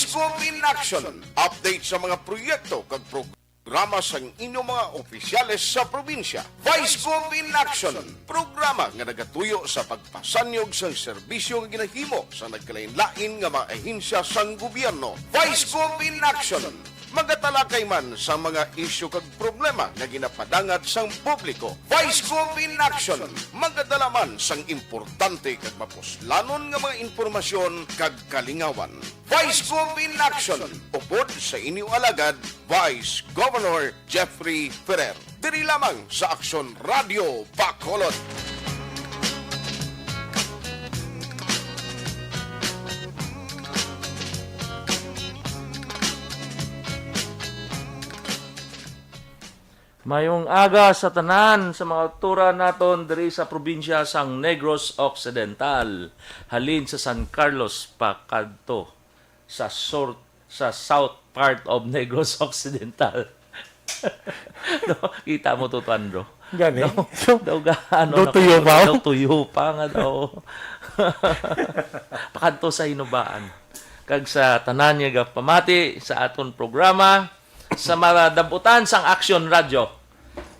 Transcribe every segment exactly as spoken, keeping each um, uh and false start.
Vice Gov in Action. Update sa mga proyekto kag programa sang inyong mga opisyales sa probinsya. Vice Gov in Action, programa nga nagatuyo sa pagpasanyog sang serbisyo nga ginahimo sa nagkalain-lain nga mga ahensya sang gobyerno. Vice Gov in Action, magatalakay man sa mga isyu kag problema nga ginapadangat sang publiko. Vice Gov in Action, magadala man sang importante kag mapuslanon nga mga impormasyon kag kalingawan. Vice Gov in Action, upod sa inyo alagad, Vice Governor Jeffrey Ferrer. Diri lamang sa Aksyon Radio Bacolod. Mayong aga sa tanan sa mga turan naton diri sa probinsya sang Negros Occidental, halin sa San Carlos pakadto sa sur-, sa south part of Negros Occidental. No, kita mo to, Tuan, bro? Gani. Daw, daw ga-, ano Do na tuyo ko, pa? Daw tuyo pa nga daw. Pakadto sa Hinubaan. Kag sa tanan nga gapamati sa aton programa, sa madab-utan sang Action Radio.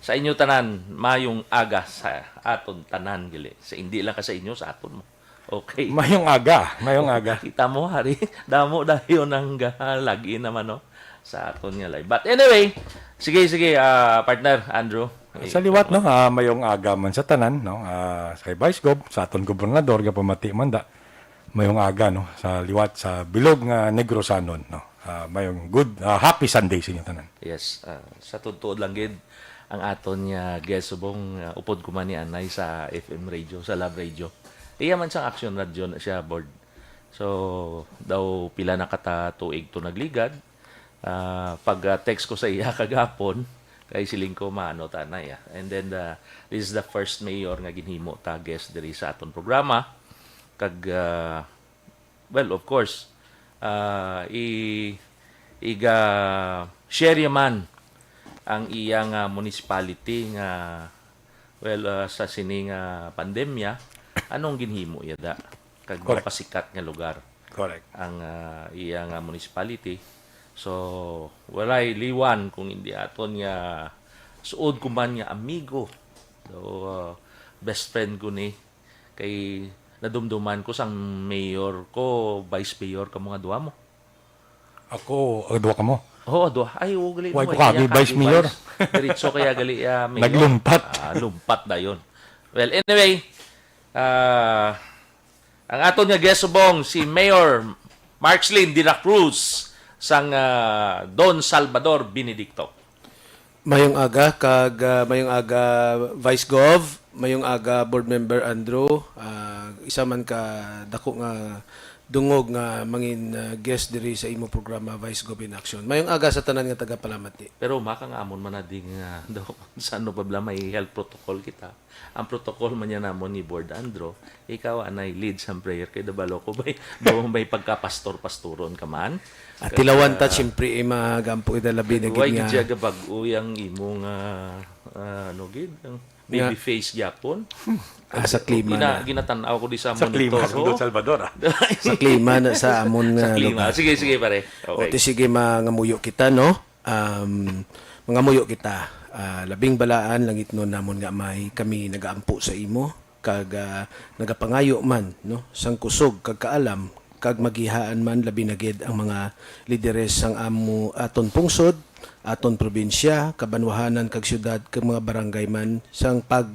Sa inyo tanan, mayong aga sa aton tanan, gali. Sa, hindi lang ka sa inyo, sa aton mo. Okay. Mayong aga, mayong aga. Kita mo, hari, damo dayon ang ga-, lagi naman, no, sa aton nga live. But anyway, sige, sige, ah, partner Andrew. Sa liwat, no, ah, mayong aga man sa tanan, no, ah, sa Vice Gov, sa aton gobernador, gapamati man da, mayong aga, no, sa liwat sa bilog nga Negrosanon, no. Ah, mayong good, ah, happy Sunday sa inyo tanan. Yes, ah, sa tuod-tuod lang gid ang aton nga guest subong, ah, upod ko man ni anay sa F M radio, sa Love Radio. Iya man sang Action Radio na siya, board. So, daw pila na kata tuig to nagligad. Ah, pag, ah, text ko sa iya kagapon, kay siling ko, maano ta na iya. And then, ah, this is the first mayor nga ginhimo ta guest diri sa aton programa. Kag, ah, well, of course, ah, i-, iga-share man ang iya nga municipality nga, well, ah, sa sini nga pandemya, anong ginhimo iya da? Kag Correct. Mapasikat nga lugar Correct. Ang, ah, iya nga municipality. So, walay liwan kung hindi aton nga suod ko man nga amigo. So, ah, best friend ko ni, kay nadumduman ko sang mayor ko, vice mayor ka mga duha mo. Ako, ah, duha ka mo? Oo, duha. Ay, oo, gali Why mo, ko kaya kagi ka vice agi mayor? Vice. Diretso kaya gali, ah, mayor. Naglumpat. Ah, lumpat dayon. Well, anyway, ah, ang aton nga guest subong, si Mayor Markslin de la Cruz sang, ah, Don Salvador Benedicto. Mayong aga, kag, ah, mayong aga, Vice Gov, mayong aga, Board Member Andrew, ah, isa man ka dako nga dungog nga mangin, ah, guest diri sa imo programa, Vice Gov in Action. Mayong aga sa tanan nga tagapalamati. Pero maka nga amon man na ding, ah, daw, sa ano pa bala, may health protocol kita. Ang protocol man niya namon ni Board Andro, ikaw anay lead sa prayer kay dabalo ko may, do may pagka-pastor-pastoron ka man. At tilawan ta, ah, siyempre, eh, magampo ida labi na Why gid gid nga siya gabag-o yang imong, ah, ah, ano gid, ang Nga baby face gyapon? Ah, sa klima Gina-, na. Ginatan-aw ko di sa Sa klima monitor, sa oh. Don Salvador, ah. Sa klima na sa amon Sa nga klima. lugar. Sige, sige, pare. O, Okay. ti sige, mangamuyo kita, no? Um, mangamuyo kita. Ah, labing balaan, langitnon namon nga Amay, kami nagaampo sa imo, kag, ah, nagapangayo man, no, sang kusog kag kaalam, kag magihaan man, labi na gid ang mga lideres sang amo, aton pungsod, aton probinsya, kabanwahanan kag syudad, kag mga barangay man, sang pag,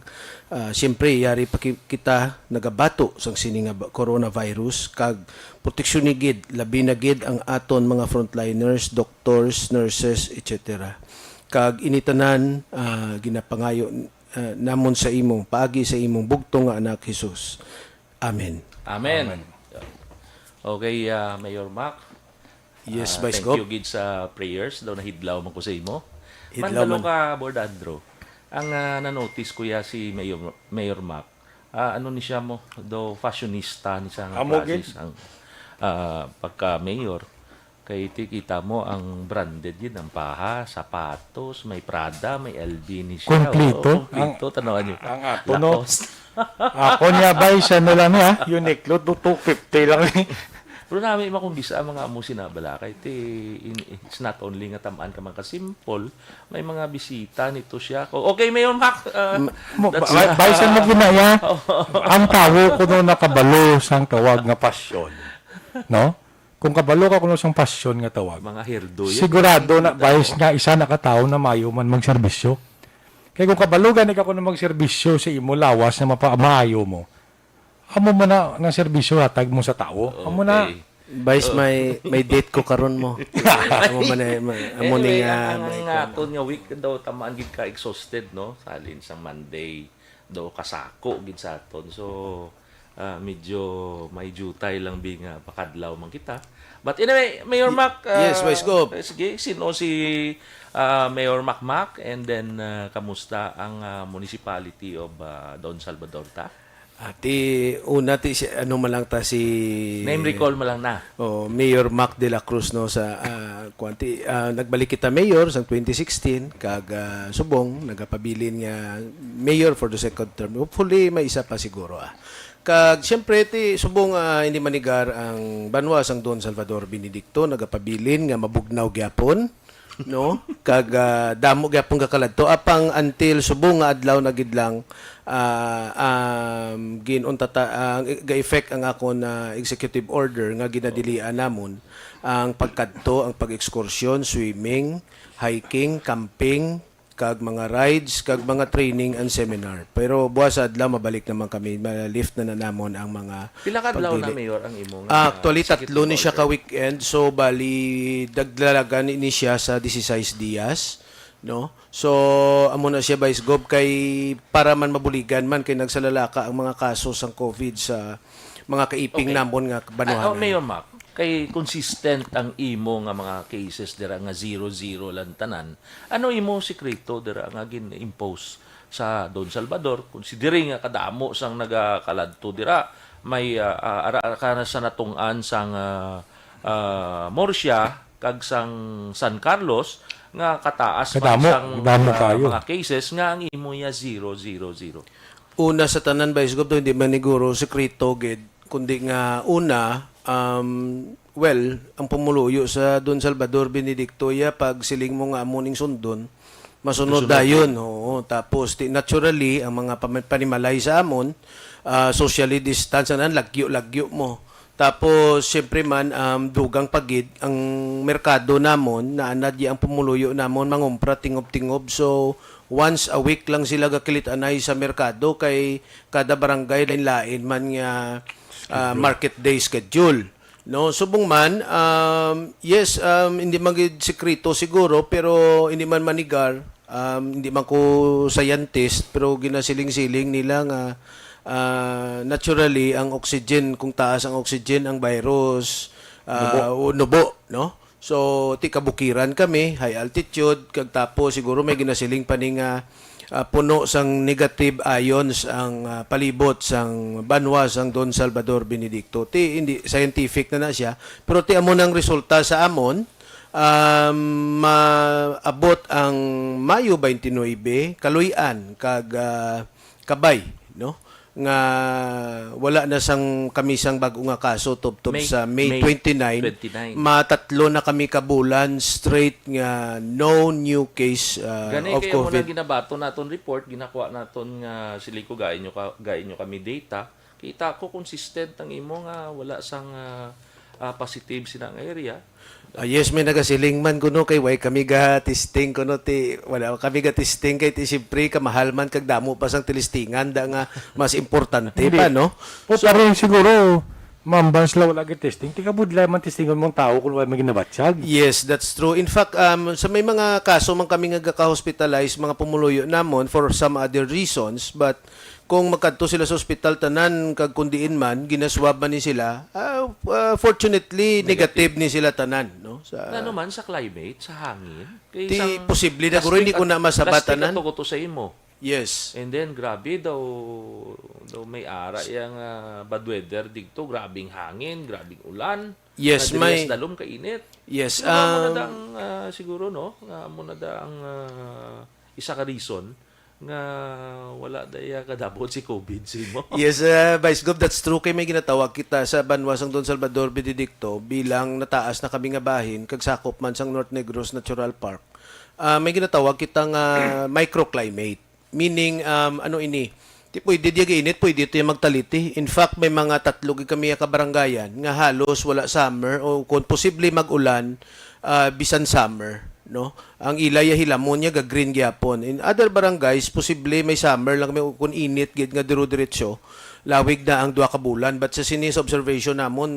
ah, siyempre, yari pa ki-, kita nagabato sang sini nga ba-, coronavirus, kag proteksyoni gid, labi na gid ang aton mga frontliners, doctors, nurses, et cetera. Kag ini tanan, ah, ginapangayo, ah, namon sa imo, paagi sa imong bugtong nga Anak, Jesus. Amen. Amen. Amen. Okay, ah, Mayor Mac. Yes, Ah, Vice thank Gov. you gid sa prayers. Daw nahidlaw man ko sa imo. Hidlaw Mandalo man. ka, Board Andro. Ang, ah, nanotice ko ya si Mayor, Mayor Mac. Ah, ano ni siya mo? Do fashionista ni siya nga Amo klase gid. sang, ah, pagka-mayor. Kay ti kita mo ang branded gid ang paha, sapatos, may Prada, may L V ni siya. Kompleto. Oh, kompleto, Ang, tanawan niyo. ang ato, no? Lacoste. Ako niya, bay, siya na lang niya. Uniqlo, do two fifty lang ni. Pero nami makong bisa ang mga amo sina bala kay ti, in, it's not only nga tam-an ka man ka simple, may mga bisita nito siya. Ko, okay, Mayor Mac, ah, Mo, that's ba, ba, sa mo ginaya, ang tawo kuno nakabalo sang tawag nga pasyon. No? Kung kabalo ka kuno sang pasyon nga tawag, mga herdo yan. Sigurado na, Vice, nga isa na ka tawo na maayo man magserbisyo. Kay kung kabalo gani ka kuno magserbisyo sa imo lawas na mapa, maayo mo, amo man na nga serbisyo hatag mo sa tawo. Amo na. Okay. Vice, may may date ko karon mo. Amo man na, ma- amo ni Anyway, nga ang, ang, may ang aton nga week daw tamaan gid ka exhausted, no? Sa halin sang Monday, daw kasako gid sa aton. So, ah, medyo may jutay lang bi nga pakadlaw man kita. But anyway, Mayor Mac, ah, yes, Vice Gov. Eh, sige, sino si ah, Mayor Mac Mac, and then ah, kamusta ang ah, municipality of ah, Don Salvador ta? Ati una ti si ano man lang ta si Name recall mo lang na. Oh, Mayor Mac de la Cruz, no, sa ah, kuwan ti, ah, nagbalik kita mayor sang twenty sixteen kag ah, subong nagapabilin nga mayor for the second term. Hopefully may isa pa siguro, ah. Kag siyempre ti subong, ah, hindi manigar ang banwa sang Don Salvador Benedicto nagapabilin nga mabugnaw gyapon, no? Kag ah, damo gyapon kakaladto apang until subong nga adlaw na gid lang ah, um, ginuntata ang ga-effect ang akon na executive order nga ginadilian namon ang pagkadto, ang pag-ekskursyon, swimming, hiking, camping, kag mga rides, kag mga training and seminar. Pero buwas sa adlaw mabalik naman kami, ma-lift na na namon ang mga Pila ka adlaw na, pagdili. Mayor, ang imong Ah, ah, actually, executive tatlo ni siya order? Ka weekend, so bali daglagan ni siya sa dieciséis dias, no? So amo na siya, Vice Gov, kay para man mabuligan man kay nagsalalaka ang mga kaso sang COVID sa mga kaiping Okay. namon nga Ah, banwahanan. oh, Mayor Mac, kay consistent ang imo nga mga cases dira nga zero zero lang tanan. Ano imo sikreto dira nga gin-impose sa Don Salvador? Kung si diri nga kadamo sang nagakaladto dira, may ah, ah, ara, ara ka na sa natung'an sang ah, ah, Murcia kag sang San Carlos nga kataas man Kadamo, sang kadamo ah, kayo. mga cases nga ang imo ya zero zero zero. Una sa tanan, Vice Gov, hindi man niguro sekreto gid, kundi nga una, um, well, ang pumuluyo sa Don Salvador Benedicto, ya pag siling mo nga amo ning sundon, masunod Masunod. dayon. Oo, tapos ti, naturally ang mga pam- panimalay sa amon, ah, socially distance, anan, lagyo-lagyo mo. Tapos siyempre man, um, dugang pagid ang merkado namon, naanad ang pumuluyo namon mangumpra tingob-tingob. So once a week lang sila gakilit-anay sa merkado, kay kada barangay lain-lain man nga ah, market day schedule, no? Subong man, um, yes, um, hindi man gid sikreto siguro, pero hindi man manigar, um, hindi man ko scientist, pero ginasiling-siling nila nga ah, naturally ang oxygen, kung taas ang oxygen, ang virus ah, nubo, no? So ti kabukiran kami, high altitude, kag tapos siguro may ginasiling pa ni nga ah, puno sang negative ions ang ah, palibot sang banwa sang Don Salvador Benedicto. Ti hindi scientific na na siya, pero ti amo nang resulta sa amon, um, maabot ang Mayo twenty-nine, kaluy-an kag ah, kabay, no? Nga wala na sang kami sang bag-o nga kaso tubtob May- sa May, May twenty-nine. twenty-nine. Matatlo na kami ka bulan straight nga no new case uh, Gani of kay amo COVID. Na ginabato naton report, ginakuha naton nga sili ko gain nyo ka, gain nyo kami data. Kita ko consistent ang imo nga wala sang ah, ah, positive sina nga area. Ah, yes, may nagasiling man kuno kay why kami ga testing kuno ti wala kami ga testing kay ti siyempre kamahal man kag damo pa sang tilistingan da nga mas importante Hindi. pa, no? O, pero siguro, mambans la wala gid testing. Tigabudlay man testingon mong tao kung wala may ginabatyag. Yes, that's true. In fact, um, sa may mga kaso man kami nga gaka-hospitalize, mga pumuluyo namon for some other reasons, but kung magkadto sila sa ospital tanan kag kung diin man ginaswab man ni sila, ah, ah, fortunately negative, ni sila tanan, no? Sa Ano man sa climate, sa hangin. Kay Ti isang posible na last guro, hindi week ko na at- masabat last week tanan. Ato ko to sa imo. Yes. And then grabe daw daw may ara yang ah, bad weather dito, grabing hangin, grabing ulan. Yes, Nadiri may sa dalom kainit. Yes, Siguro amo na um, dang ah, siguro no, nga amo na da ang ah, isa ka reason nga wala daya kadabot si COVID sa imo. Yes, uh, Vice Gov, that's true. Kay may ginatawag kita sa banwa sang Don Salvador Benedicto bilang nataas na kami nga bahin kag sakop man sang North Negros Natural Park. Ah, may ginatawag kita nga microclimate. Meaning, um, ano ini? Ti pwede diya gainit, pwede ito yung magtaliti. In fact, may mga tatlo gid kami ka barangayan nga halos wala summer o kung posible mag-ulan, ah, bisan summer, no? Ang ila ya hilamon niya ga green gyapon. In other barangays, posible may summer lang may kun init gid nga diro-diretso. Lawig na ang duha ka bulan, but sa sini sa observation namon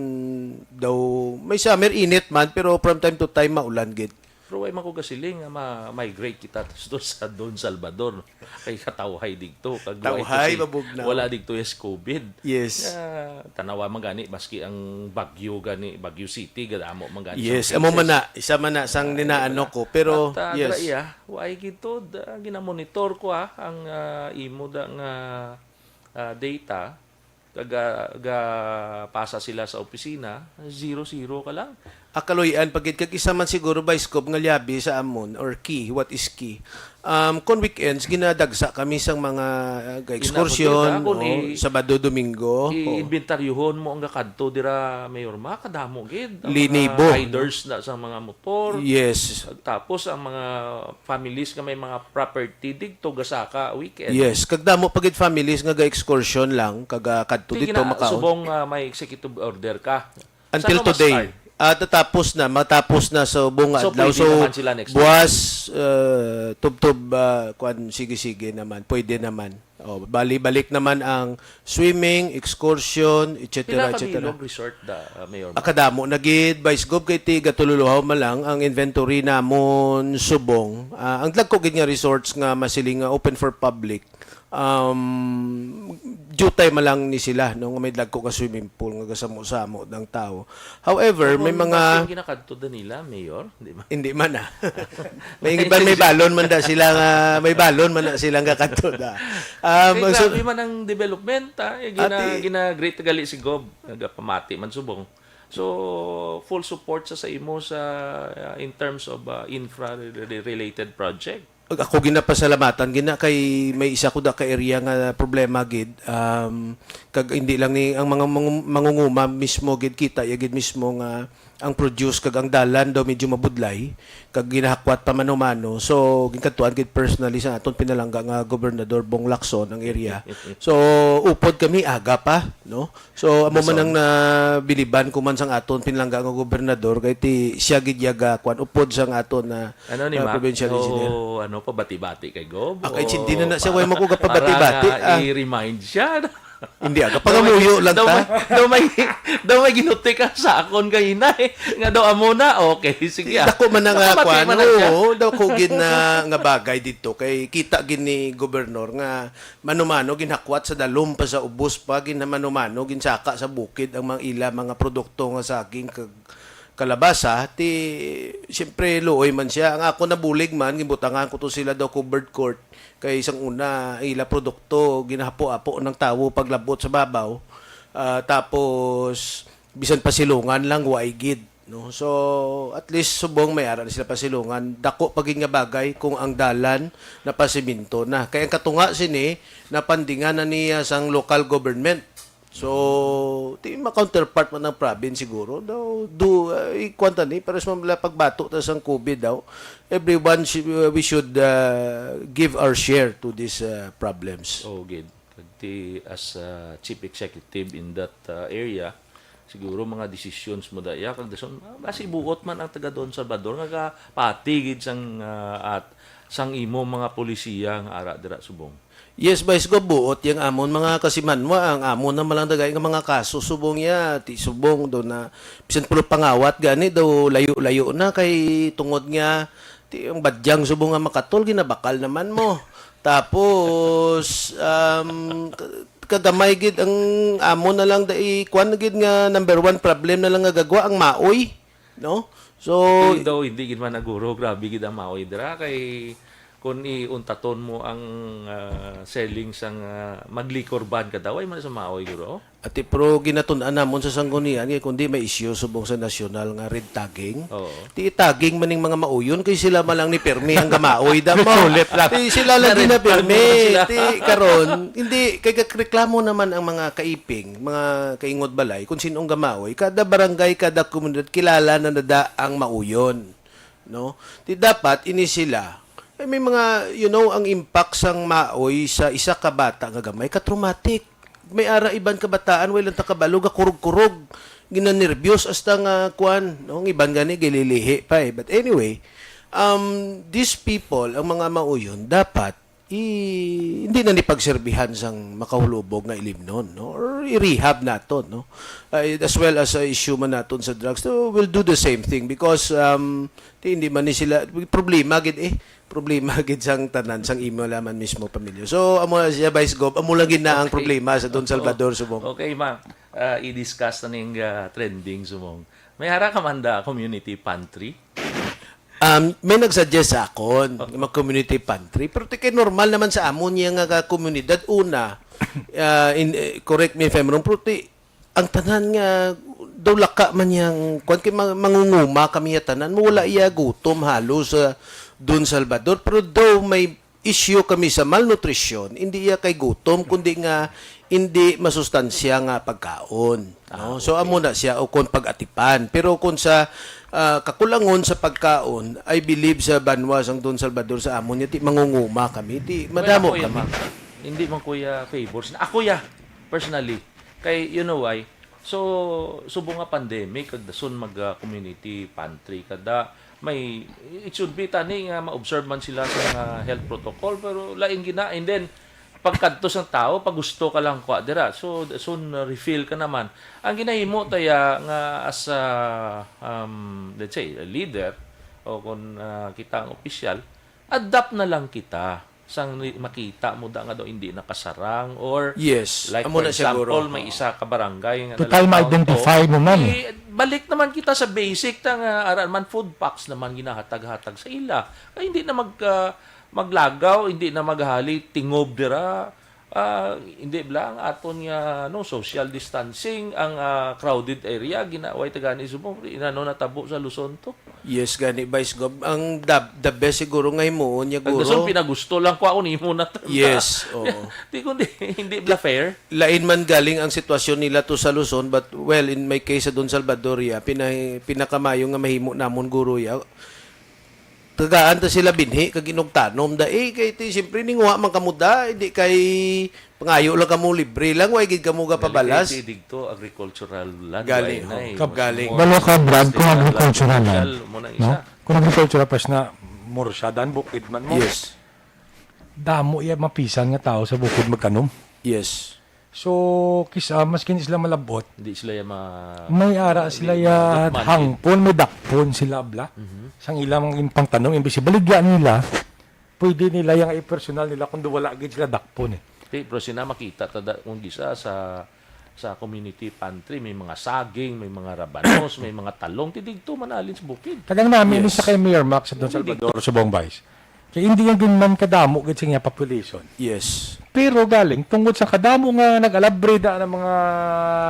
daw may summer init man, pero from time to time maulan gid. Pero way man ko gasiling nga ma-migrate kita to sa Don Salvador. Kay katawhay digto. Kag wala Tawhay, ito si, babugnaw. Wala digto yes COVID. Yes. Nga, tanawa man gani, maski ang Baguio gani, Baguio City, gadamo man gani. Yes, amo man na. Isa man na sang ninaano ko. Pero, But, uh, yes. Dra, iya, why gito? Da, ginamonitor ko ah, ang uh, imo da nga uh, data. Kag uh, ga pasa sila sa opisina, zero-zero ka lang. Akaloy-an pagid kag isa man siguro Vice Gov nga liabi sa amon or key, what is key. Um, kon weekends ginadagsa kami sang mga uh, excursion o Sabado, Domingo. I-inventaryohon mo ang gakadto dira, Mayor, makadamo gid ang mga riders na sa mga motor. Yes. Tapos ang mga families nga may mga property digto gasaka weekend. Yes, kag damo pa gid families nga ga-excursion lang kag uh, kadto dito makaon. Subong uh, may executive order ka. Until today. Ah, tatapos na, matapos na sa buong adlaw. So, buwas, uh, tubtob, uh, kwan, sige-sige naman, pwede naman. Oh, bali-balik naman ang swimming, excursion, et cetera, et cetera. Pila ka bilog resort da, uh, Mayor? Akadamo na gid, Vice Gov, kay ti gatululuhaw man lang ang inventory namon subong. Uh, ang dagko gid nga resorts nga masiling nga open for public, um, jutay man lang ni sila, no, nga may dagko nga swimming pool nga gasamo-samo ng tao. However, may mga ginakadto da nila, Mayor, di ba? Hindi man ah. May iban may balon man da sila nga may balon man na sila nga kadto da. Um, so, grabe man ang development ah. Gina, gina great gali si Gob, nagapamati man subong. So full support sa sa imo sa uh, in terms of uh, infra related project. Ako ginapasalamatan gina kay may isa ko da ka area nga problema gid, um, kag hindi lang ni ang mga mangunguma mismo gid kita ya gid mismo nga ang produce kag ang dalan daw medyo mabudlay kag ginahakwat pa mano-mano. So ginkadtuan gid personally sa aton pinalangga nga Gobernador Bong Lacson ang area. So upod kami aga pa, no? So amo man ang nabiliban ko man sang aton pinalangga nga gobernador kay ti siya gid yaga kwan upod sang aton na ano ni uh, provincial engineer. Ano pa bati-bati kay Gob? Ah, kay hindi na na siya way mo ko kapabati-bati. Ah. I-remind siya. Hindi aga pangamuyo lang ta. Daw may daw may ginuti ka sa akon kay inay nga daw amo na. Okay, sige. Dako man na nga kwan. Oo, daw ko gid na nga bagay dito kay kita gid ni gobernador nga mano-mano ginhakwat sa dalom pa sa ubos pa ginmano-mano ginsaka sa bukid ang mga ila mga produkto nga saging kag kalabasa ti siyempre luoy man siya ang ako nabulig man ginbutangan ko to sila daw covered court kay sang una ila produkto ginahapo-apo ng tawo paglabot sa babaw. Ah, tapos bisan pasilungan lang wa gid. No? So, at least subong may ara na sila pasilungan. Dako pa gid nga bagay kung ang dalan napasiminto na. Kay ang katunga sini napandingan na niya sang local government. So, ti ma-counterpart man ang province siguro. Daw do uh, ikuan ta ni pero sa mga pagbato ta sang COVID daw, everyone sh- uh, we should uh, give our share to these uh, problems. Oh, gid. Kag ti as uh, chief executive in that uh, area, siguro mga decisions mo da iya kag dason ah, basi buot man ang taga Don Salvador nga kapati gid sang ah, at sang imo mga polisiya nga ara dira subong. Yes, Vice Gov, buot yang amon mga kasimanwa ang amon na malang dagay nga mga kaso subong ya ti subong do na bisan pulo pangawat gani daw layo-layo na kay tungod nga ti ang badyang subong nga makatol ginabakal naman mo. Tapos um, kagamay gid ang amo na lang dai kwan gid nga number one problem na lang nga gagwa ang maoy, no? So hindi daw hindi gid man naguro grabe gid ang maoy dira kay Kung iuntaton mo ang, ah, selling sang, ah, mag-liquor ban ka daw, ay man sa maoy, guro? Ati, pero ginatun-an namon sa sanggunian, kay kundi may issue subong sa nasyonal nga red tagging. Oo. Ti tagging man ning mga mauyon, kay sila man lang ni pirmi ang gamaoy, damo. Sulit lang. Ti sila lang Na-red tag ginapirmi. Mo sila. Ti karon, hindi, kay reklamo naman ang mga kaiping, mga kaingod balay, kung sinong gamaoy. Kada barangay, kada komunidad, kilala na nada ang mauyon. No? Ti dapat, ini sila, ay may mga, you know, ang impact sang maoy sa isa ka bata nga gamay, ka-traumatic. May ara iban kabataan, way lang ta kabalo, gakurog-kurog, ginanerbyos, hasta nga, kuan, no? Ang iban gani, gililihi pa eh. But anyway, um, these people, ang mga mauyon, dapat, i-, hindi na ni pagserbihan sang makahulubog nga ilimnon, no? Or i-rehab naton, no? Uh, as well as sa issue man naton sa drugs, so we'll do the same thing because, um, ti, hindi man ni sila, problema gid eh. Problema gid sang tanan, sang imo laman mismo pamilya. So, amo na siya, Vice Gov, amo lang gid na ang Okay. problema sa Don Salvador, subong. Okay, ma. Ah, i-discuss na ning, ah, trending, subong. May ara ka man da community pantry? Um, may nagsuggest sa akon, Okay. mag-community pantry. Pero ti kay normal naman sa amon niya nga ka-, komunidad. Una, ah, in, eh, correct me if I'm wrong, pero ti, ang tanan nga, daw laka man yang, kwan kay mang-, mangunguma kami ya tanan, mawala iya gutom halos sa Don Salvador. Pero daw may issue kami sa malnutrition, hindi iya kay gutom, kundi nga hindi masustansya nga pagkaon, Ah, no? So, okay. amo na siya, o kung pag-atipan. Pero kung sa, ah, kakulangon sa pagkaon, I believe sa banwa sang Don Salvador sa amon, ti mangunguma kami, ti Well, madamo ako, ya, kami. ma'am. Hindi man ko ya favors. Ako, ya, personally. Kay, you know why? So, subong nga pandemic, kag dason mag, ah, community pantry, kada may, it should be tani nga ma-observe man sila sa mga health protocol, pero lain gina. And then, pagkadto sa tao, pag gusto ka lang kuha dira. So, soon, uh, refill ka naman. Ang ginahimo taya nga as a, um, let's say, a leader, o kung, uh, kita ang opisyal, adapt na lang kita sang ni-, makita mo da nga daw hindi nakasarang, or Yes, like, amo for na siguro. example, may Oo. isa ka barangay nga Total nalakaw, ma-identify oo. mo man. I-, balik naman kita sa basic ta nga aral man, food packs naman ginahatag-hatag sa ila. Kay hindi na mag, ah, maglagaw, hindi na maghali tingob dira. Ah, hindi bala ang aton nga, no, social distancing, ang, ah, crowded area, gina-, way ta gani subong, inano natabo sa Luzon to. Yes, gani, Vice Gov. Ang the, the best siguro nga himuon niya, Ang guro. Luzon, pinagusto lang ko ako nimo na to. Yes, oo. Di kundi, hindi bala fair. Lain man galing ang sitwasyon nila to sa Luzon, but, well, in my case, sa Don Salvador, ya, pina-, pinakamayo nga mahimo namon, guro, ya, tagaan ta sila binhi kag inugtanom da. Eh, kay ti, siyempre, ninguha man kamo da, hindi kay pangayo lang kamo libre lang, way gid kamo gapabalas. Galing kay ti digto, agricultural land, Galing, way na oh, eh. kab-, Mas galing. more Balo ka, Brad, kung industrial, agricultural land, commercial, mo nang no? isa. Kung agricultural, pas na, mursa, dan bukid man mo. Yes. Damo iya mapisan nga tao sa bukid magtanom. Yes. So, kis-, ah, maski hindi sila malabot, Hindi sila ya ma-, may ara hindi sila ma-, ya ma-, hangpon, may dakpon sila, bla. Mhm. Sang ilang mga pangtanom, imbis ibaligya nila, pwede nila yang i-personal nila kung wala gid sila dakpon eh. Ti, pero sina makita ta da, kung gisa sa, sa community pantry, may mga saging, may mga rabanos, may mga talong, ti digto man alin sa bukid. Kadang namin Yes. sa kay Mayor Max sa Don Hindi Salvador, digto. Subong Vice. Kay hindi yan din man kadamo gid sa iya population. Yes. Pero galing, tungod sa kadamo nga nag-alabre da ng mga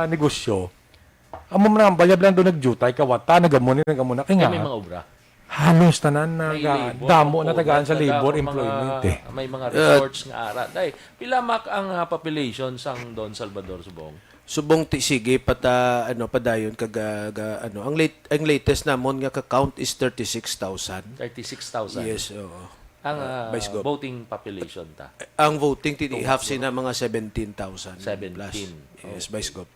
negosyo, amo man ang bayab lang doon nagjutay, kawata, nagamo ni, nagamo na. Kay Kaya may nga, mga obra. halos tanan na May ga-, labor damo na tagaan component sa na labor damo, mga, employment eh. may mga Uh, resorts nga ara. Day, pila mak ang, ah, population sang Don Salvador, Subong? Subong ti, sige, pata, ano, padayon kag, ah, ga-, ano, ang late, ang latest namon nga ka-count is thirty-six thousand. Thirty-six thousand? Yes, oo. Ang, Uh, ah, Vice Gov. voting population ta? Ang voting, ti, Tungod half siguro. sina mga seventeen thousand plus. Seventeen. Yes, Okay. Vice Gov.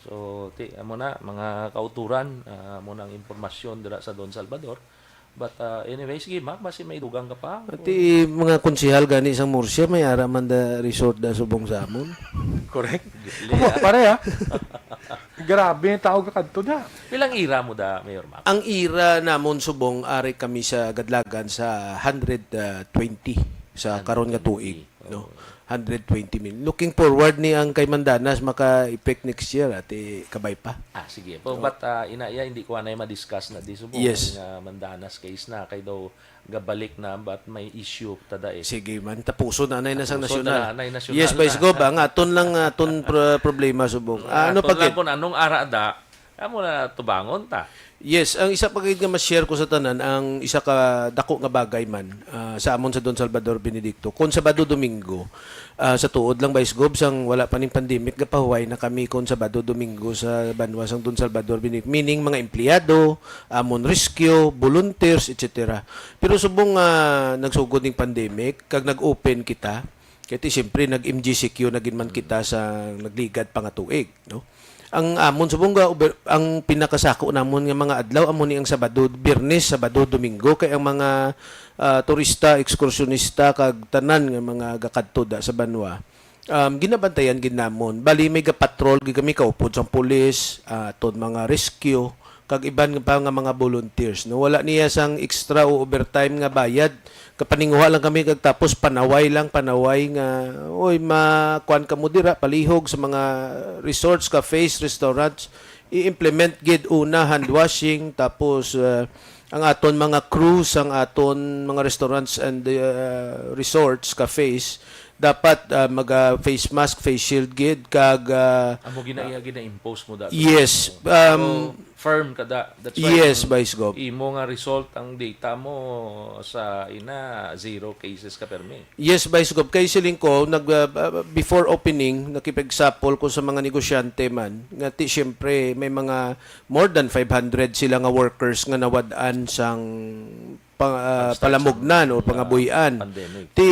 So, ti, amo na, mga kauturan, ah, amo na ang impormasyon dira sa Don Salvador. But, ah, anyway, sige, Mac, basi may dugang ka pa? Ti, mga konsehal gani sang Murcia, may ara man da resort da subong sa amon. Correct. Dili, Amo, ah. pare, ah. Grabe ang tao ka kadto da. Pilang ira mo da, Mayor Mac? Ang ira namon subong, ari kami sa Gadlagan sa hundred twenty sa karon nga tuig, Hundred twenty. no? Oo. hundred twenty million. Looking forward ni ang kay Mandanas maka-effect next year, ati kabay pa. Ah, sige. But, ah, ina iya, hindi ko anay ma-discuss na di subong Yes. nga Mandanas case na kay daw gabalik na, but may issue tada eh. Sige man, tapuso na anay na sang Tapuso nasyonal. na, anay nasyonal Yes, na. Vice Gov, ang aton lang aton pro- problema subong. Ah, ano Ato pa lang gid? Kung anong ara da, amo na tubangon ta. Yes, ang isa pa gid nga ma-share ko sa tanan, ang isa ka dako nga bagay man ah, sa amon sa Don Salvador Benedicto, kung Sabado Domingo, ah, sa tuod lang Vice Gov, sang wala pa ning pandemic, gapahuway na kami kung Sabado Domingo sa banwa sang Don Salvador Benedicto, meaning mga empleyado, amon rescue, volunteers, et cetera. Pero subong nga nagsugod ning pandemic, kag nag-open kita, kay ti siyempre nag-M G C Q na gid man kita sa nagligad pa nga tuig, no? Ang amon subong nga uber- ang pinakasako namon nga mga adlaw amo ni ang Sabado, Biyernes, Sabado, Domingo, kay ang mga ah, turista, ekskursyonista kag tanan nga mga gakadto da sa banwa. Um, ginabantayan gid namon. Bali may gapatrol gid kami kaupod sang pulis, ah, aton mga rescue kag iban pa nga mga volunteers, no. Wala niya sang extra o overtime nga bayad. Kapaninguha lang kami kag tapos panaway lang, panaway nga, "Oy, ma kuan kamo dira, palihog sa mga resorts, cafes, restaurants." I-implement gid una hand washing, tapos ah, ang aton mga crew sang aton mga restaurants and ah, resorts, cafes, dapat ah, maga face mask, face shield gid kag ah, Amo gina iya gina-impose mo dato. Yes, um, So, firm ka da. That's why Yes, ang Vice Gov. Imo nga result, ang data mo sa ina, zero cases ka permi. Yes, Vice Gov. Kay siling ko, nag, uh, uh, before opening, nakipagsapol ko sa mga negosyante man, nga ti siyempre may mga more than five hundred sila nga workers nga nawad-an sang pa- uh, Construction, palamugnan o uh, pangabuy-an. Pandemic. Ti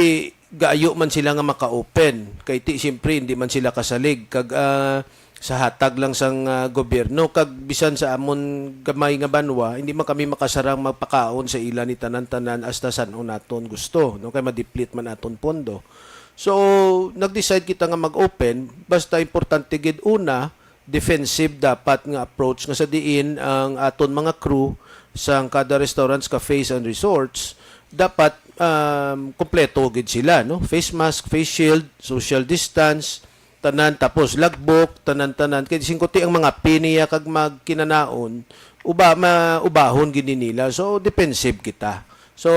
gaayo man sila nga maka-open. Kay ti siyempre hindi man sila kasalig. Kag uh, sa hatag lang sang ah, gobyerno, kag bisan sa amon gamay nga banwa, hindi man kami makasarang magpakaon sa ila ni tanan-tanan hasta san-o naton gusto, no, kay ma-deplete man aton pondo. So nag-decide kita nga mag-open, basta importante gid una, defensive dapat nga approach, nga sa diin ang aton mga crew sang kada restaurants, cafes and resorts dapat um, kompleto gid sila, no, face mask, face shield, social distance, tanan, tapos logbook, tanan-tanan. Kay singkuti ang mga pin niya kag magkinanaon, uba maubahon gid ni nila. So defensive kita. So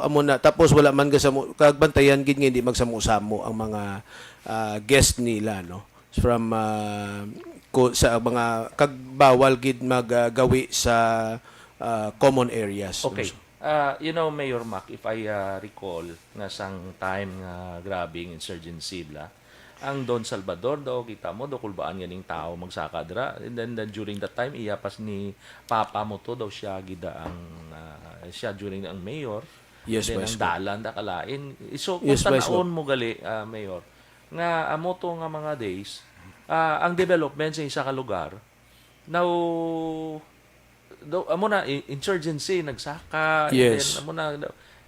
amo na, tapos wala man gasamu kag bantayan gid nga hindi magsamo-samo ang mga ah, guest nila, no, from ah, ko, sa mga kag bawal gid maggawi sa ah, common areas. Okay. Ah, you know, Mayor Mac, if I ah, recall nga sang time nga grabe ang insurgency bla, ang Don Salvador daw, kita mo daw, kulbaan ganing tawo magsaka dira. And then, then during that time, iya pas ni Papa mo to daw, siya gida ang ah, siya during ang mayor. Yes, then ang Vice Gov. Dalan da kalain. So kung Yes, Vice Gov. Tan-awon mo gali, ah, Mayor, nga amo to nga mga days, ah, ang development sa isa ka lugar, now, do, amo na, i- insurgency, nagsaka, and Yes. Then, amo na,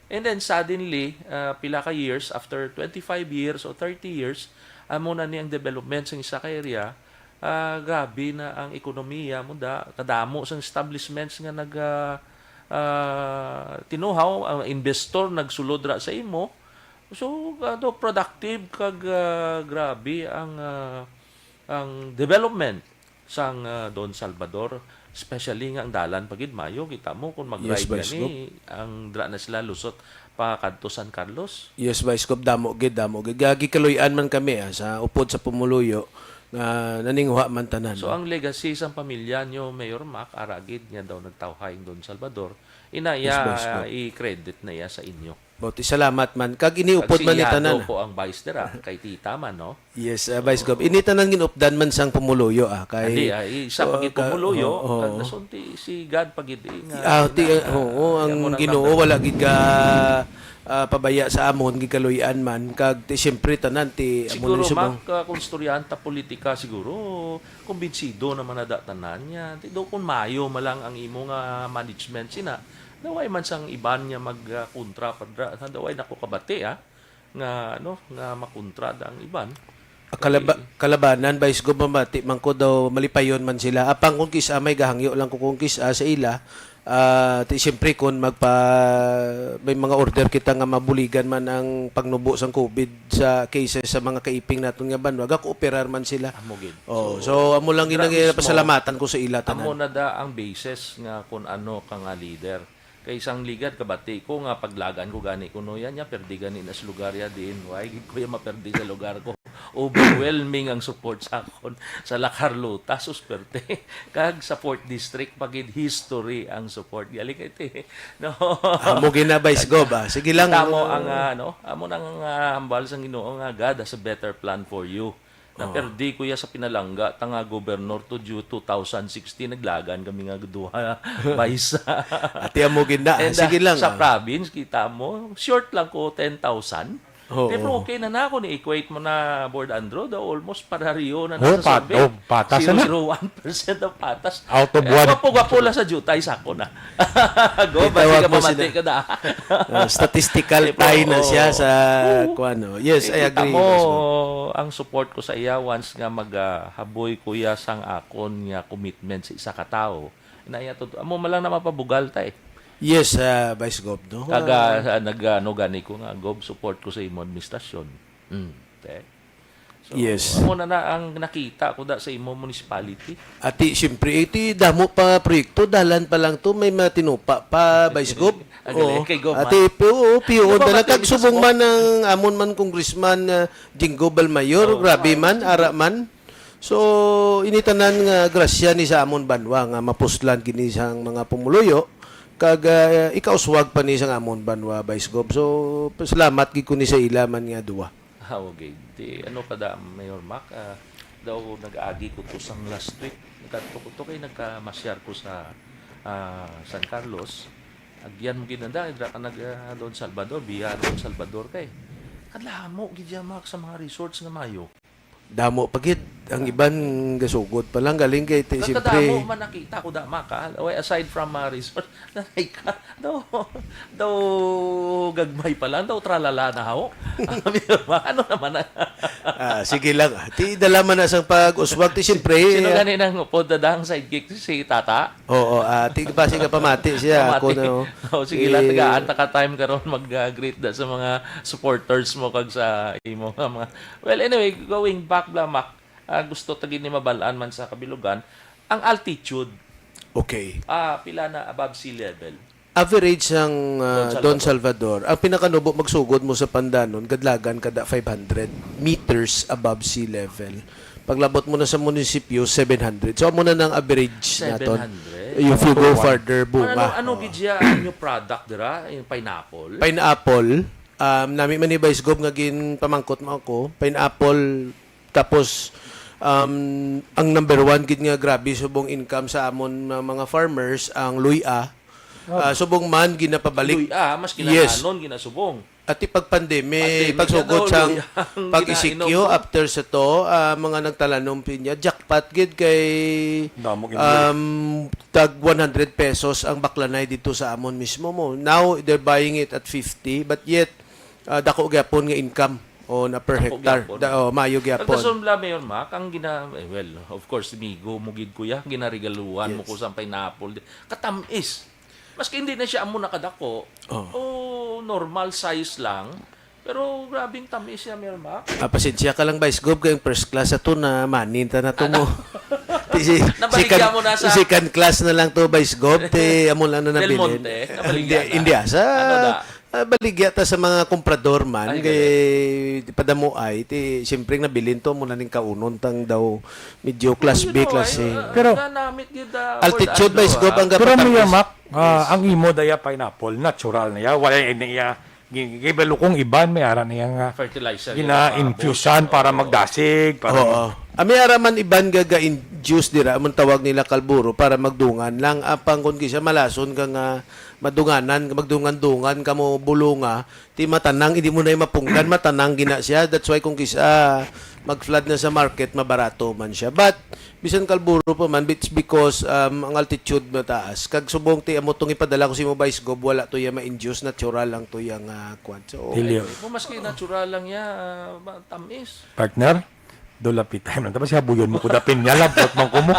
and then suddenly, ah, pila ka years, after twenty-five years o thirty years, amo na ni ang development sa isa ka area, ah, grabe na ang ekonomiya mo da, kadamo sang establishments nga nag ah, ah, tinuhaw, ang investor nagsulod ra sa imo. So, ano, productive kag ah, grabe ang ah, ang development sang ah, Don Salvador, especially nga ang dalan pa gid mayo, kita mo kung Yes, mag-ride Vice gani, Gov. Ang dra na sila lusot pa kadto San Carlos. Yes, Vice Gov, damo gid, damo gid. Gagi kaluy-an man kami ah, sa upod sa pumuluyo nga naninguha man tanan. So ang legacy sang pamilya nyo, Mayor Mac, ara gid nga daw nagtawhay ang Don Salvador, ina Yes, iya Vice Gov. I-credit na iya sa inyo. Bauti, salamat man. Kag iniupod man ni Agsiyado tanan. Po ang vice dira, kay tita man, no? Yes, ah, Vice Gov. Ini tanan ginupdan man sang pumuluyo, ah, kay Hindi, ah, isa pa Oo, gid ka- pumuluyo, oo, oo. Kag nasunti si God pa gid, eh, nga Ah, ti, ina, ah, oo, ang amo nang Ginoo number wala gid ka ah, pabaya sa amon, gikaluy-an man, kag ti, siyempre, tanan, ti, amo Siguro, ni subong. Mac, ah, kung istoryahan ta politika, siguro, kumbinsido naman na da tanan niya. Ti, do, kung mayo man lang ang imo nga management, sina, daway man sang iban nga mag, ah, kontra, padra, na daway nako kabati, ah, nga, ano, nga makontra da ang iban. Kalaba- kalabanan, Vice Gov, mabati man ko daw malipayon man sila. Apang kung kis-a may gahangyo lang ko kung kis-a sa ila, Ah, ti siyempre, kung magpa-, may mga order kita nga mabuligan man ang pagnubo sang COVID sa cases sa mga kaiping naton nga banwa, gakooperar man sila. Amo gid. Oh, so, amo lang yun ang pasalamatan ko sa ila tanan. Amo na da ang basis nga kung ano ka nga leader. Kay sang ligad, kabati ko nga paglagan ko gani kuno yan, ya, perdi gani na sa lugar ya diin. Why gid ko ya maperdi sa lugar ko? Overwhelming ang support sa akon sa La Carlota, sus, perte. Kag sa fourth District, pagid history ang support. Galing ito eh. No? Amo gina, Vice Gov, ah. Sige lang. Kita mo ang, ah, ano, amo nang, ah, hambal sang Ginoo nga God has a better plan for you. Naperdi ko ya sa pinalangga ta nga gobernor to due two thousand sixteen, naglagan kami nga duha, Vice. Ati amo gid na. And, ah, sige lang, sa province, kita mo, short lang ko ten thousand. Oo. Pero okay na na ako, ni-equate mo na, Board Andrew, daw almost parariyo na na sa survey. Oh, patas na. Zero zero one percent ang patas. Out of one. Gwapo-gwapo lang sa jutay sa ako na. Go, basi ka pamati ka na. Ah, statistical tie na siya sa kuwan, no? Yes, I agree, Vice Gov. Ang support ko sa iya, once nga magahaboy ko iya sang akon nga commitment sa isa ka tawo, na iya to, amo man lang na mapabugal ta eh. Yes, ah, Vice Gov, no? Kaga, ah, nag-, ano gani ko nga, Gov, support ko sa imo administrasyon. Mm. Te? So, yes, amo na na ang nakita ko da sa imo municipality. Ati, siyempre, iti damo pa proyekto, dalan pa lang to, may matinupa pa, Vice Gov. Ang galing. Oo. Kay Gov, ati, man. Pi-, oo, piyon talaga. Kag subong man ang amon man Congressman, ah, Jinggo Balmayor, grabe man, ara man. So, ini tanan nga grasya ni sa amon banwa nga mapuslan gini sang mga pumuluyo, kag, ah, ikauswag pa ni sang amon banwa, Vice Gov. So, pasalamat gid ko ni sa ila man nga duwa. Ah, okay. Di, ano pa da, Mayor Mac, ah, daw nag-agi ko to sang last week. Nagkadto ko to kay nagkamasyar ko sa, ah, San Carlos. Agyan mo gid na da, dira ka nag, ah, Don Salvador, via Don Salvador kay. Kadlamo gid ya, Mac, sa mga resorts nga mayo. Damo pa gid ang iban, gasugod pa lang galing kay ti-, siyempre. Kadamo man nakita ko da, Mac, ah. Well, aside from, ah, resort, nanay ka, daw, daw gagmay pa lang, daw tralala na ho. Ano naman na? Ah, sige lang. Ti, dala man na sang pag-uswag, ti, siyempre, sino ah, gani nang upod na dang sidekick si Tata? Oo, ah, ti, basi nga pamati siya, ako na, oh. Oh, sige lang, eh, tagaan ta ka time karon mag, ah, greet da sa mga supporters mo kag sa imo nga mga, well, anyway, going back, bla, Mac, ah, gusto ta gid ni mabal-an man sa kabilugan, ang altitude. Okay. Ah, pila na above sea level? Average sang, ah, Don Salvador. Don Salvador. Ang pinakanubo, magsugod mo sa Pandanon, kadlagan kada five hundred meters above sea level. Paglabot mo na sa munisipyo, seven hundred. So, amo na nang average naton. Seven hundred? If you go further, bunga. Ano, ano gid siya ang new product dira? Yung pineapple? Pineapple. Um, nami man ni Vice Gov nga ginpamangkot mo ako. Pineapple, tapos, um, ang number one gid nga grabe subong income sa amon nga mga farmers, ang luya. Ah, subong man, ginapabalik. Luya, mas kinalanon, ginasubong. At ti pag pandemic, pagsugod sang pag-E C Q, after sa to, ah, mga nagtalanom pinya, jackpot gid kay, um, tag one hundred pesos ang baklanay dito sa amon mismo mo. Now, they're buying it at fifty, but yet, ah, dako gyapon nga income on a per hectare. Dako gyapon. Da-, oh, maayo gyapon. Pagkasunod lang, Mayor Mac, ang gina-, eh, well, of course, migo mo gid, kuya, ginaregaluhan mo ko sang pineapple. Katamis. Maski hindi na siya amo nakadako, o normal size lang, pero grabing tamis siya, Mayor Mac. Ah, pasensya ka lang, Vice Gov, kay ang first class ato na manin ta na to mo. Ti si-, second class na lang to, Vice Gov, ti amo lang na nabilin. Del Monte, nabaligya na. Hindi, hindi, ah, sa, ah, baligya ta sa mga komprador man, kay di pa damo ay, ti, siyempre, nabilin to, amo na ning kaunon tang daw medyo class B, class C. Pero altitude, Vice Gov, ang gapatamis. Ah, ang imo daya pineapple, natural na ya. Wala na iya. Gi-, gibalo kong iban, may ara na iya nga fertilizer, gina-infusean para magdasig, para mag- Oo. Ah, may ara man iban ga, ga-induce dira, among tawag nila kalburo, para magdungan lang. Apang kung kisa malason ka nga madunganan, magdungan-dungan ka mo bulunga, ti matanang, hindi mo na yung mapunggan, matanang gina siya. That's why kung kisa mag-flood na sa market, mabarato man siya. But, bisan kalburo pa man, it's because, um, ang altitude mataas. Kag subong ti amo tong ipadala ko sa imo, Vice Gov, wala to iya ma-induce, natural lang to iya nga kwan. So, okay. Tilyo. Kung maski natural lang iya, ah, ma-, tamis. Partner, do lapit time lang. Tapos habuyon mo ko dapin niya, labot man ko mo.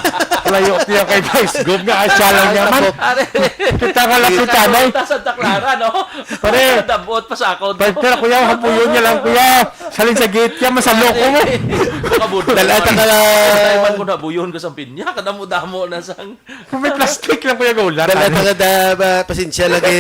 Layo tiya kay Vice Gov nga asya lang niya man. Are, Kita nga lang kita, Santa nay. Rita, Santa Clara, no? Pare. Dabot pa sa ako, no? Pagka, kuya, hapuyon niya lang, kuya. Saling sa gate, kaya masalo ko mo. Nakabudlay Dala man. ta ka lang. Patay man ko nabuyon ko sa pinya, kadamo-damo na sang Kung may plastic lang, kuya, gola. Dala ta ka da, ba, pasensya lagi,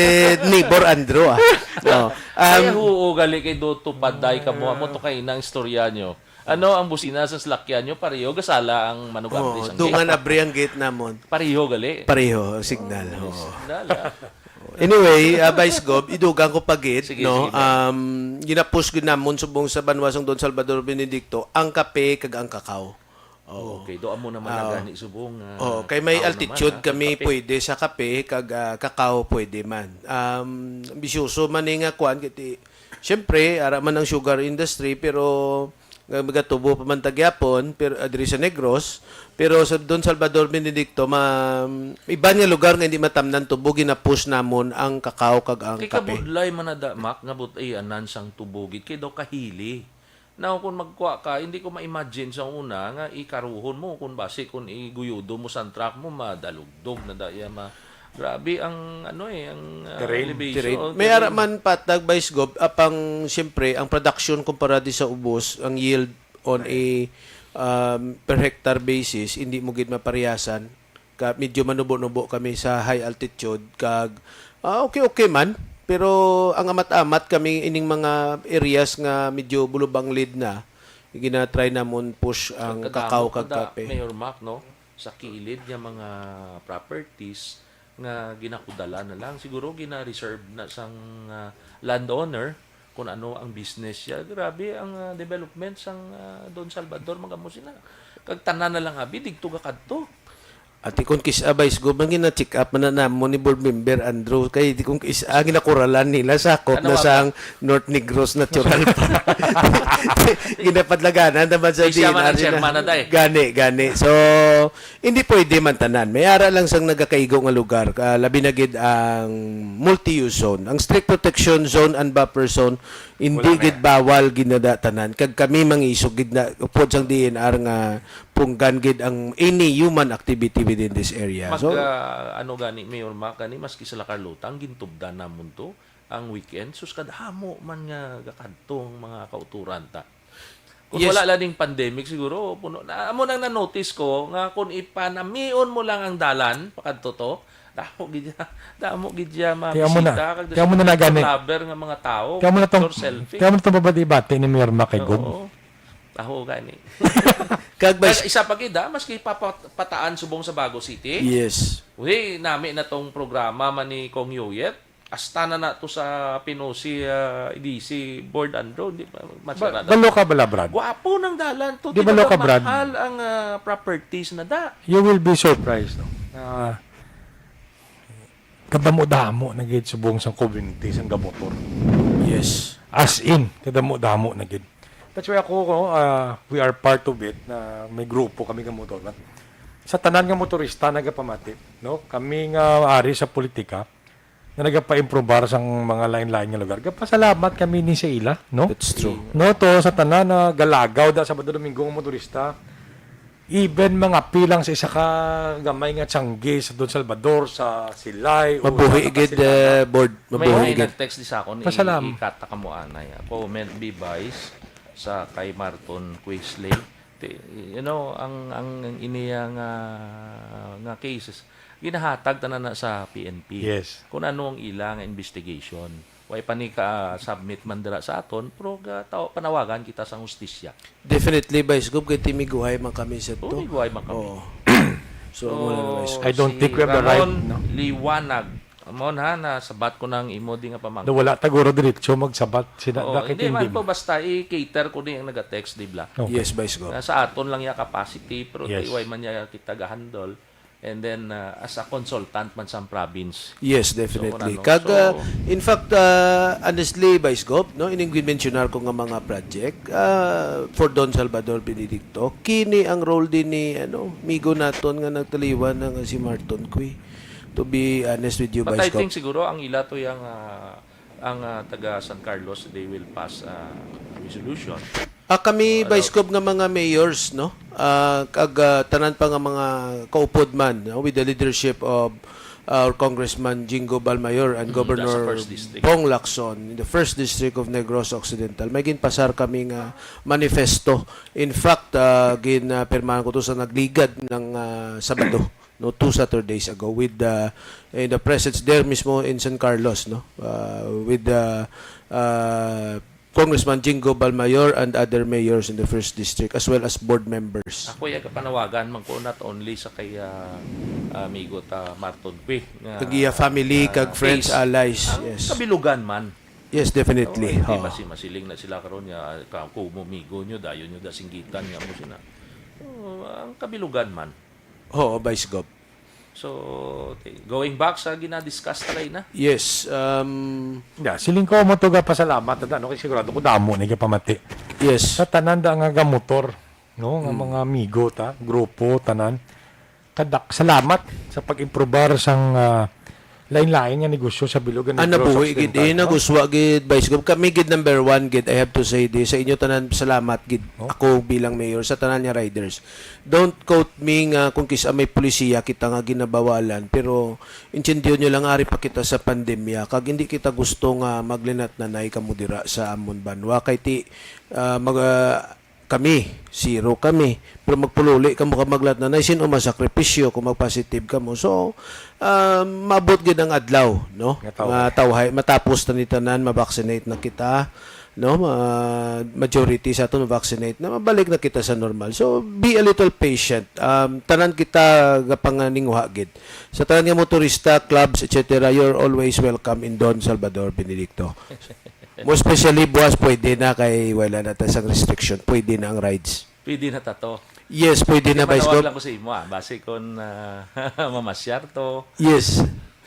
neighbor Andrew, ah. No. Ay, Um, huo, gali kay do tupad, day, kamo, amo to kay nang istorya nyo. Ano ang busina sa salakyan nyo? Pareho, gasala ang manugante Oh, sang dungan gate. abri ang gate namon. Pareho, gali. Pareho, signal. Oh, oo. Signal, ah. Anyway, ah, Vice Gov, idugang ko pa gid, Sige, no? sige, Vice. Um, ginapush gid namon subong sa banwa sang Don Salvador Benedicto, ang kape kag ang kakao. Oo. Okay, do amo naman na Ah, gani subong, ah, oo, kay may kakao altitude naman, ah, kami kag kape. pwede sa kape, kag, ah, kakao pwede man. Um, ambisyoso man ni nga kuan, kay ti-, siyempre, ara man ang sugar industry, pero nga magatubo pa man ta gyapon, pero, ah, diri sa Negros, pero sa Don Salvador Benedicto, ma-, iban nga lugar nga hindi matamnan tubo, ginapush namon ang kakao kag ang Kay kape. kabudlay man na da, Mac, nga but-, ay, anan sang tubo gid, kay daw kahili. Now, kung magkuha ka, hindi ko ma-imagine sa una nga ikaruhon mo, kung basi, kung iguyudo mo sa truck mo, madalugdog na da, iya, ma-, grabe ang, ano eh, ang, ah, Terrain. elevation, Terrain. oh, May terrain. ara man patag, Vice Gov, apang siyempre, ang production kumpara di sa ubos, ang yield on a, um, per hectare basis, hindi mo gid maparihasan. Ka, medyo manubo-nubo kami sa high altitude, kag, ah, okay, okay man. Pero ang amat-amat kami ining mga areas nga medyo bulubanglid na, ginatry namon push ang Kadamo kakao kag pud da, kape. Mayor Mac, no? Sa kilid nga mga properties nga ginakudalan na lang. Siguro gina-reserve na sang, ah, landowner kung ano ang business siya. Grabe ang, ah, development sang, ah, Don Salvador, magamo sina. Kag tanan na lang abi, digto ka kadto. Ati kung kis-a, Vice Gov, ang gina-check up man na namon ni board member Andrew, kay di kung kis-a, ginakuralan nila, sakop Ano na ba? sang North Negros Natural Park. Ginapadlaganan naman sa Siya man ang D N R nila. chairman na, day. Gani, gani. So, hindi pwede man tanan. May ara lang sang nagakaigo nga lugar, ah, labi na gid ang multi-use zone. Ang strict protection zone and buffer zone, hindi Wala na gid yan. bawal ginada tanan. Kag kami mangisog gid na upod sang D N R nga punggan gid ang any human activity within this area. Mag, So, ah, ano gani, Mayor Mac, gani, maski sa Lacarlota, ang gintubdan namon to, ang weekend, sus, kadamo man nga gakadto ang mga kauturan ta. Kung Yes. wala lang ning pandemic, siguro, puno na. Amo nang na-notice ko nga kung ipanamion mo lang ang dalan, pakadto to, damo gid ya, damo gid ya Kaya mo na, mamisita, kag kaya mo na na gani. Lover nga mga tao, Kaya mo na tong, picture, selfie. kaya mo na tong babati-bati ni Mayor Mac kay Gob. Oo. Taho gani. Kag may Kag isa pa gid, ah, maski papat-, pataan subong sa Bago City. Yes. Uy, nami na tong programa man ni Cong Yoyet. Hasta na na to sa Pinosi, ah, D C board, Andrew, hindi pa Ba-, masarado. balo ka bala, Brad? Gwapo ng dalan to. Di Di ba balo ka, Brad? mahal ang, ah, properties na da? You will be surprised, no? Na kadamo-damo na gid subong sang community sang gamotor. Yes. As in, kadamo-damo na gid. That's why ako, ko, ah, we are part of it, na may grupo kami nga motor. Sa tanan nga motorista nagapamati, no? Kami nga ari sa politika, na nagapaimprobar sang mga lain-lain nga lugar. Gapasalamat kami ni sa ila, no? That's true. No, to sa tanan na galagaw da Sabado Domingo nga motorista. Even mga pilang sa isa ka gamay nga tiyanggi sa Don Salvador, sa Silay, o Mabuhi sa gid, Kasilada. eh, board. May, Mabuhi may gid. nag-text di sa akon, i-, Pasalam. ikata ka mo anay. Ako, may advice sa kay Marton Quisley. Ti-, you know, ang, ang, ang iniya nga, nga cases, ginahatag tanan na sa P N P. Yes. Kung ano ang ila nga investigation. Way pa ni ka-submit man dira sa aton, pero ga-, taw-, panawagan kita sa hustisya. Definitely, Vice Gov, kay timiguhay man kami sa to. Timiguhay man kami. Oo. So, So, muna na, Vice Gov. I don't si think we have the right, Ramon no? Liwanag. Amon ha, nasabat ko nang imo di nga pamangkot. Do wala ta guro diretso magsabat. Sina Oo, da kay hindi man Tindim. po, basta i-cater ko ni ang naga-text, di bla? Okay. Yes, Vice Gov. Na sa aton lang ya capacity, pero Yes. way man niya kita ga-handle. And then, uh, as a consultant man sa province. Yes, So, definitely. ano, Kag, so uh, in fact, uh, honestly, Vice Gov, no, ining ginmensionar ko nga mga project, uh, for Don Salvador Benedicto, kini ang role din ni, ano, migo naton nga nagtaliwan na nga si Marton Cui. To be honest with you, But Vice I Gov. think siguro ang ila to yang, uh, ang, uh, taga San Carlos, they will pass, uh, Resolution. Ah, kami, Ano? Vice Gov, nga mga mayors, no? Ah, kag ah, tanan pa nga mga kaupod man, no? With the leadership of ah, our Congressman Jingo Balmayor and Mm, Governor nasa first district. Bong Lacson in the first district of Negros Occidental. May ginpasar kami nga manifesto. In fact, ah, ginapirmahan ko to sa nagligad ng ah, Sabado, no, two Saturdays ago with uh, in the presence there mismo in San Carlos, no, uh, with uh, uh, Congressman Jingo Balmayor and other mayors in the first district as well as board members. Ako iya kapanawagan man ko, not only sa kay ah, amigo ta Marton Cui nga, Kag iya family, ah, kag friends, peace. Allies, Ang yes. Kabilugan man. Yes, definitely. Oh, hindi Oo. Masi masiling na sila karon nga ah, ka kumo migo nyo, dayon nyo da singgitan nga mo sina. So, ang Kabilugan man. Oo, Vice Gov. So, okay. Going back sa ginadiscuss ta na. Yes. Um, Yeah, siling ko mo to ga pasalamat, ano, kay sigurado ko damo na pamati. Yes. Sa tanan da nga gamotor, no, nga mga amigo ta, grupo, tanan. Kadak salamat sa pag-improbar sang ah, lain-lain nga negosyo sa bilog nga Ana Negros buhi gid, Occidental, eh, no? Naguswa gid, Vice Gov. Kami gid number one gid, I have to say this. Sa inyo tanan, salamat gid. No? Ako bilang mayor, sa tanan nga riders. Don't quote me nga kung kisa may polisiya kita nga ginabawalan, pero intindiyon nyo lang, ari pa kita sa pandemya, kag hindi kita gusto nga maglinatnanay kamo dira sa amon banwa. Kay ti, ah, mag, ah, kami, zero kami, pero magpululi kamo ka maglatnanay, sin-o masakripisyo kung magpositive kamo? So, ah, maabot gid ang adlaw, no? Nga tawhay. Nga tawhay, matapos na ni tanan, ma-vaccinate na kita, no? Ma-, majority sa aton ma-vaccinate na, mabalik na kita sa normal. So, be a little patient. Um, tanan kita gapanganinguha gid. Sa tanan nga motorista, clubs, et cetera, you're always welcome in Don Salvador Benedicto. Mo especially buwas, pwede na kay wala na ta sang restriction. Pwede na ang rides. Pwede na ta to. Yes, pwede na, Vice Manawag Gov. lang ko sa imo, ah. Base kon ah, mamasyar to. Yes.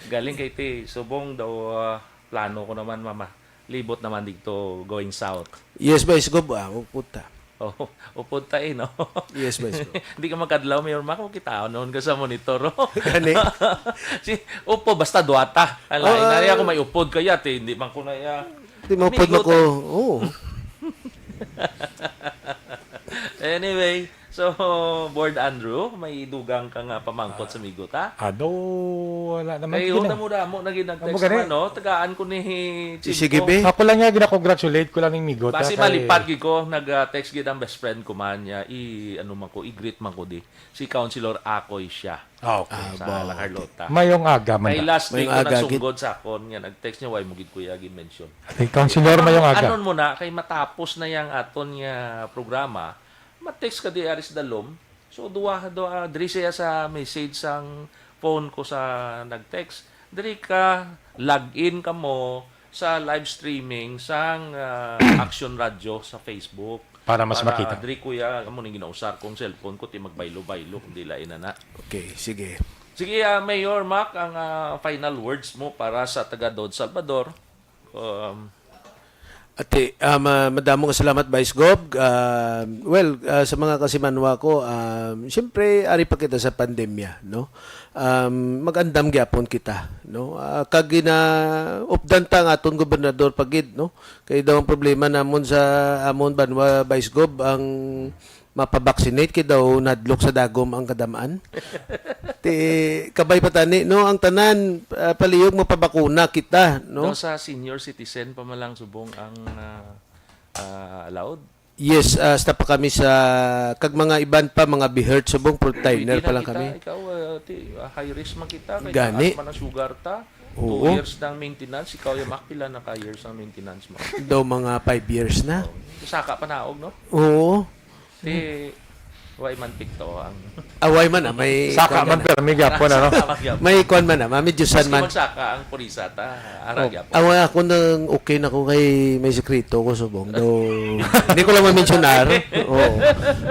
Galing kay ti subong daw ah, plano ko naman mama. Libot naman dito going south. Yes, Vice Gov. Ah, oh, puta. Oh, upod ta eh, no? Yes, Vice Gov. Hindi ka magkadlaw, Mayor Mac, kung kita noon ka sa monitor. Oh. Gani. Si upo, basta duwata. Alay, Ah, nari ah. Ako may upod kaya, te, hindi man ko na iya. Di mo pwede Amigo mako. ta. Oo. Anyway, so, Board Andrew, may dugang ka nga pamangkot sa migo ta? Ado, wala naman. Kay Sige na. damo-damo na gid Amo nag-text gani? Man, no? Tagaan ko ni Chimpo. Sige, be. Ako lang nga, gina-congratulate ko lang ning migo ta Basi kay malipad gid ko, nag-text gid ang best friend ko man niya. I, ano man ko, i-greet man ko di. Si Councilor Akoy siya. Ah, okay. Ah, Sa ba, La Carlota. Mayong aga man Kay da. last week Mayong ko aga, nagsunggod sa akon nga nag-text niya, why mo gid kuya gi-mention. Hey, Councilor, mayong aga. Anon mo na, kay matapos na yang aton nga programa, ma-text ka di aris dalom. So, duwa, duwa, diri siya sa message sang phone ko sa nag-text. Diri ka, log in ka mo sa live streaming sang ah, Action Radio sa Facebook. Para mas makita. Diri kuya, amo ning ginausar kong cellphone ko, ti magbaylo-baylo, kung di lain na na. Okay, sige. Sige, ah, Mayor Mac, ang ah, final words mo para sa taga Don Salvador. Um, Ate, ah, ma- madamo nga salamat, Vice Gov. Ah, well, ah, sa mga kasimanwa ko, ah, siyempre, ari pa kita sa pandemya, no? Um, mag-andam gyapon kita, no? Ah, kag gina-updan ta ang aton gobernador pa gid, no? Kay daw ang problema namon sa amon banwa, Vice Gov, ang mapa-vaccinate kay daw nadlok sa dagom ang kadam-an. Ti, kabay pa tani, no? Ang tanan, ah, palihog mapabakuna kita, no? Daw sa senior citizen pa man lang subong ang ah, ah, allowed. Yes, ah, hasta pa kami sa, kag mga iban pa, mga BHERT, subong frontline Pwede pa na lang kita, kami. Ikaw, ah, ti, ah, high risk man kita. Kay Gani. Taas man ang sugar ta. Oo. Two years ng maintenance. Ikaw, yung Mac, pila na ka years ang maintenance mo? Daw mga five years na. Saka panaog, no? Oo. Ti, why man tikto ang Away man, ah, may Saka kwan man, pero may gyapon, ano? Saka man gyapon. May kwan man, ah, may Diyusan Maski man. Magsaka ang purisata. Ara gyapon. Awa ako nang okay na ko kay may sekreto ko subong. Daw, hindi ko lang ma-mentionar. Oo.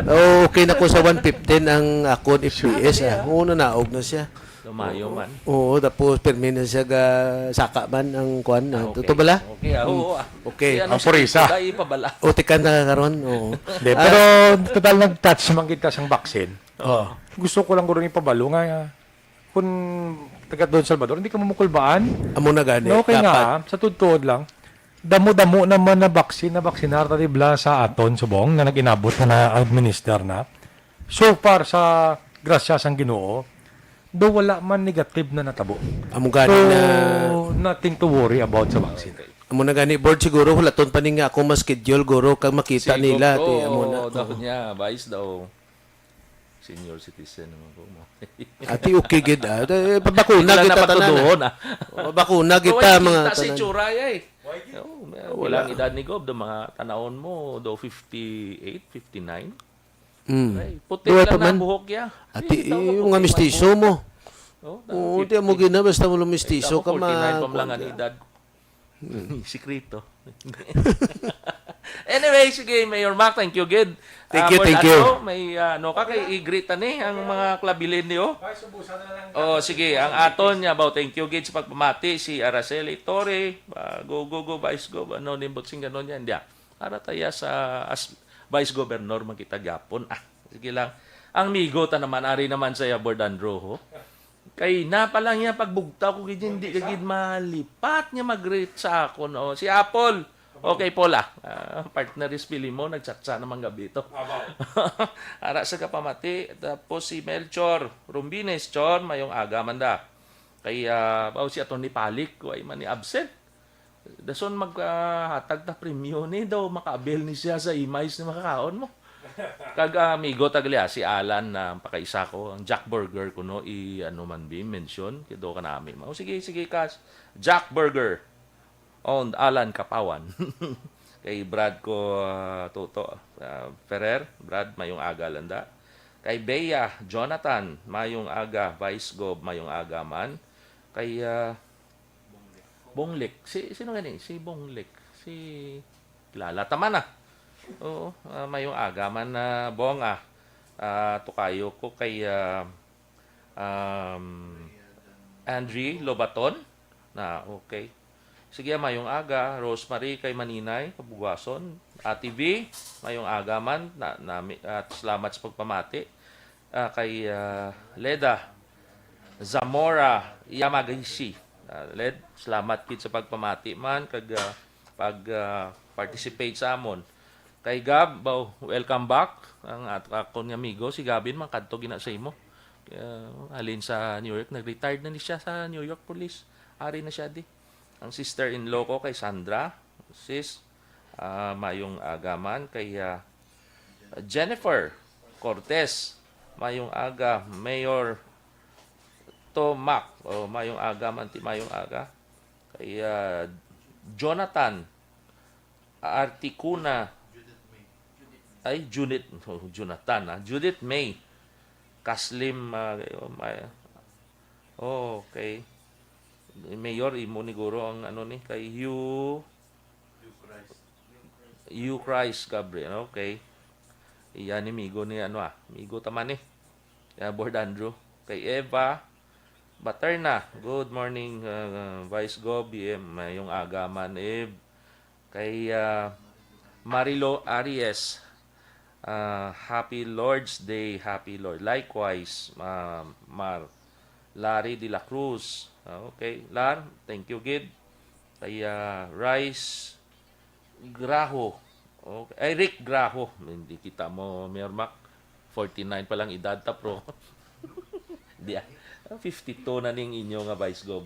Oh, okay na ko sa one fifteen ang akon F P S, ah. Oo, nanaog na siya. Lumayo man. Oo, tapos permi na siya ga saka man ang kwan. Ah, Okay. Totoo bala? Okay, ah, oo, ah. Okay. Kaya Ang nung purisa. sakit ko, dahil ipabala. Uti ka na karon. Oo. Hindi, pero total nag-touch man kita sang vaccine. Oh. Gusto ko lang guro ipabalo nga kung taga Don Salvador, hindi ka mamukulbaan. Amo na gani. No, kay Dapat. Nga, sa tuod-tuod lang, Damo-damo naman na baksin, na baksinar ta, di bala, sa aton subong nga nag-inabot na, na-administer na. So far, sa grasya sang Ginoo, do wala man negative na natabo. Amo gani So, na nothing to worry about sa vaccine. Amo na gani, Bord, siguro hulaton pa ni nga ako ma-schedule, guro, kag makita Si nila, Gov, ti, amo na. Oh, daw niya, vice daw. Senior citizen naman ko mo. Ati, okay gid, ah. Eh, pabakuna Wala kita na tanan, ah. patuduhon, ah. Oh, bakuna Pero kita, way mga kita si tanan. Churay, ay. Oh, may Wala. Bilang edad ni Gov, do mga tanawon mo, do fifty-eight, fifty-nine. Mm. Ay, puti Duwa lang pa na man. Buhok ya. Ati, Eh, tawag yung nga puti man mistiso buhok. Mo. Oh, Oo, tawag di mo fifty. Gina, basta mo lumistiso Ay, ka, forty-nine pa man lang ang kuwan ka. Edad. Sikreto. Anyway, sige, Mayor Mac, thank you gid. Thank Ah, you, Bord thank you. Andrew, may ah, ano ka kay i-greet ani ang mga klabilin niyo? Oh, sige, ang aton niya ba, thank you gid sa pagpamati si Araceli Torre, ah, go go go Vice Gov, ano nimbot sing ganon yan dia. Ara taya sa as Vice Governor man kita gyapon. Ah, sige lang. Ang migo ta naman, ari naman sa iya, Bord Andrew, ho. Kay na pa lang niya pagbugtaw ko gid, hindi ka gid malipat niya mag-greet sa akon, oh. Si Apple. Okay, Paul, ah. Ah, partner is Filimon, nagchatsa naman gabi to. Abaw. Ara sa kapamati, tapos si Melchor Rumbines, Chor, mayong aga man da. Kay, ah, oh, si Attorney Palik, way man ni absent. Dason mag, ah, hatag ta premyo ni daw maka-avail ni siya sa imays ni makakaon mo. Kag, ah, amigo ta gali, ah, si Alan na pakaisa ko, ang Jack Burger kuno i ano man bi mention kay do ka nami. Oh, sige, sige, Kas. Jack Burger. Owned Alan Kapawan. Kay Brad ko, ah, Toto, ah, Ferrer, Brad, mayong aga landa. Kay Bea Jonathan, mayong aga, Vice Gov, mayong aga man. Kay, ah, Bonglik. Si, sino gani? Si Bonglik. Si kilala ta man, ah. Oo, ah, mayong aga man, ah, Bong, ah. Ah, tukayo ko kay, ah, um, Andri Lobaton. Na, okay. Sige, ah, mayong aga, Rosemary kay Maninay, Kabugwason. Ate V, mayong aga man. Na, nami-, at salamat sa pagpamati. Ah, kay, ah, Leda Zamora Yamagishi. Ah, Led, salamat gid sa pagpamati man kag, ah, pag, ah, participate sa amon. Kay Gab, baw, welcome back. Ang at-, akon nga amigo, si Gabin, man kadto gina sa imo. Ah, halin sa New York, nag-retired na ni siya sa New York Police. Ari na siya di. Ang sister-in-law ko kay Sandra, sis, ah, mayong aga man kay, ah, Jennifer Cortez, mayong aga, Mayor Tomac, oh, mayong aga man ti, mayong aga. Kay, ah, Jonathan Articuna, ay, Judith, oh, Jonathan, ah, Judith May Kaslim, ah, oh, may, oh, okay. Mayor, imo ni guro ang ano ni, kay Hugh, Hugh Christ Gabriel, okay. Iya ni migo ni ano, ah, migo ta man ni. Ya, Board Andrew. Kay Eva Baterna, good morning, uh, Vice Gov, B M, mayong aga man, Ev. Kay, uh, Marilo Aries, uh, happy Lord's Day, happy Lord. Likewise, uh, Mar. Larry de la Cruz. Ah, okay, Lar, thank you gid. Kay, uh, Rice Graho. Okay. Ay, Rick Graho. Hindi kita mo, Mayor Mac. Forty-nine pa lang edad ta, pro. Di, ah. Fifty-two na ning inyo nga Vice Gov.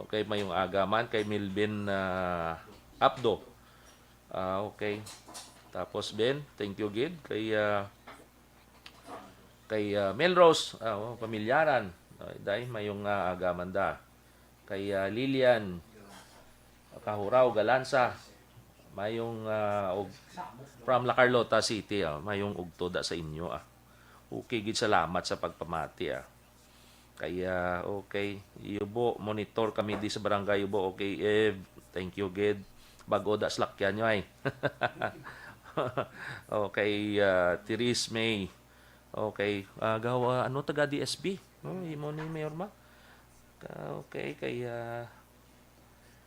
Okay, mayong aga man kay Melvin, ah, Apdo. Ah, okay. Tapos, Ben, thank you gid kay, ah, kay, ah, Melrose, ah, oh, pamilyaran. Ay, day, mayong, ah, aga man da. Kay, ah, Lilian Kahuraw Galanza, mayong, ah, og-, from La Carlota City, ah, mayong ugto da sa inyo, ah. Okay gid, salamat sa pagpamati, ah. Kay, ah, okay, Yubo, monitor kami di sa barangay Yubo. Okay, Ev, thank you gid. Bago da slakyan nyo ay. Okay, ah, Therese May. Okay, ah, gawa, ano, taga D S B? Oh, imo ni Mayor Mac? Ka-, okay, kay, ah,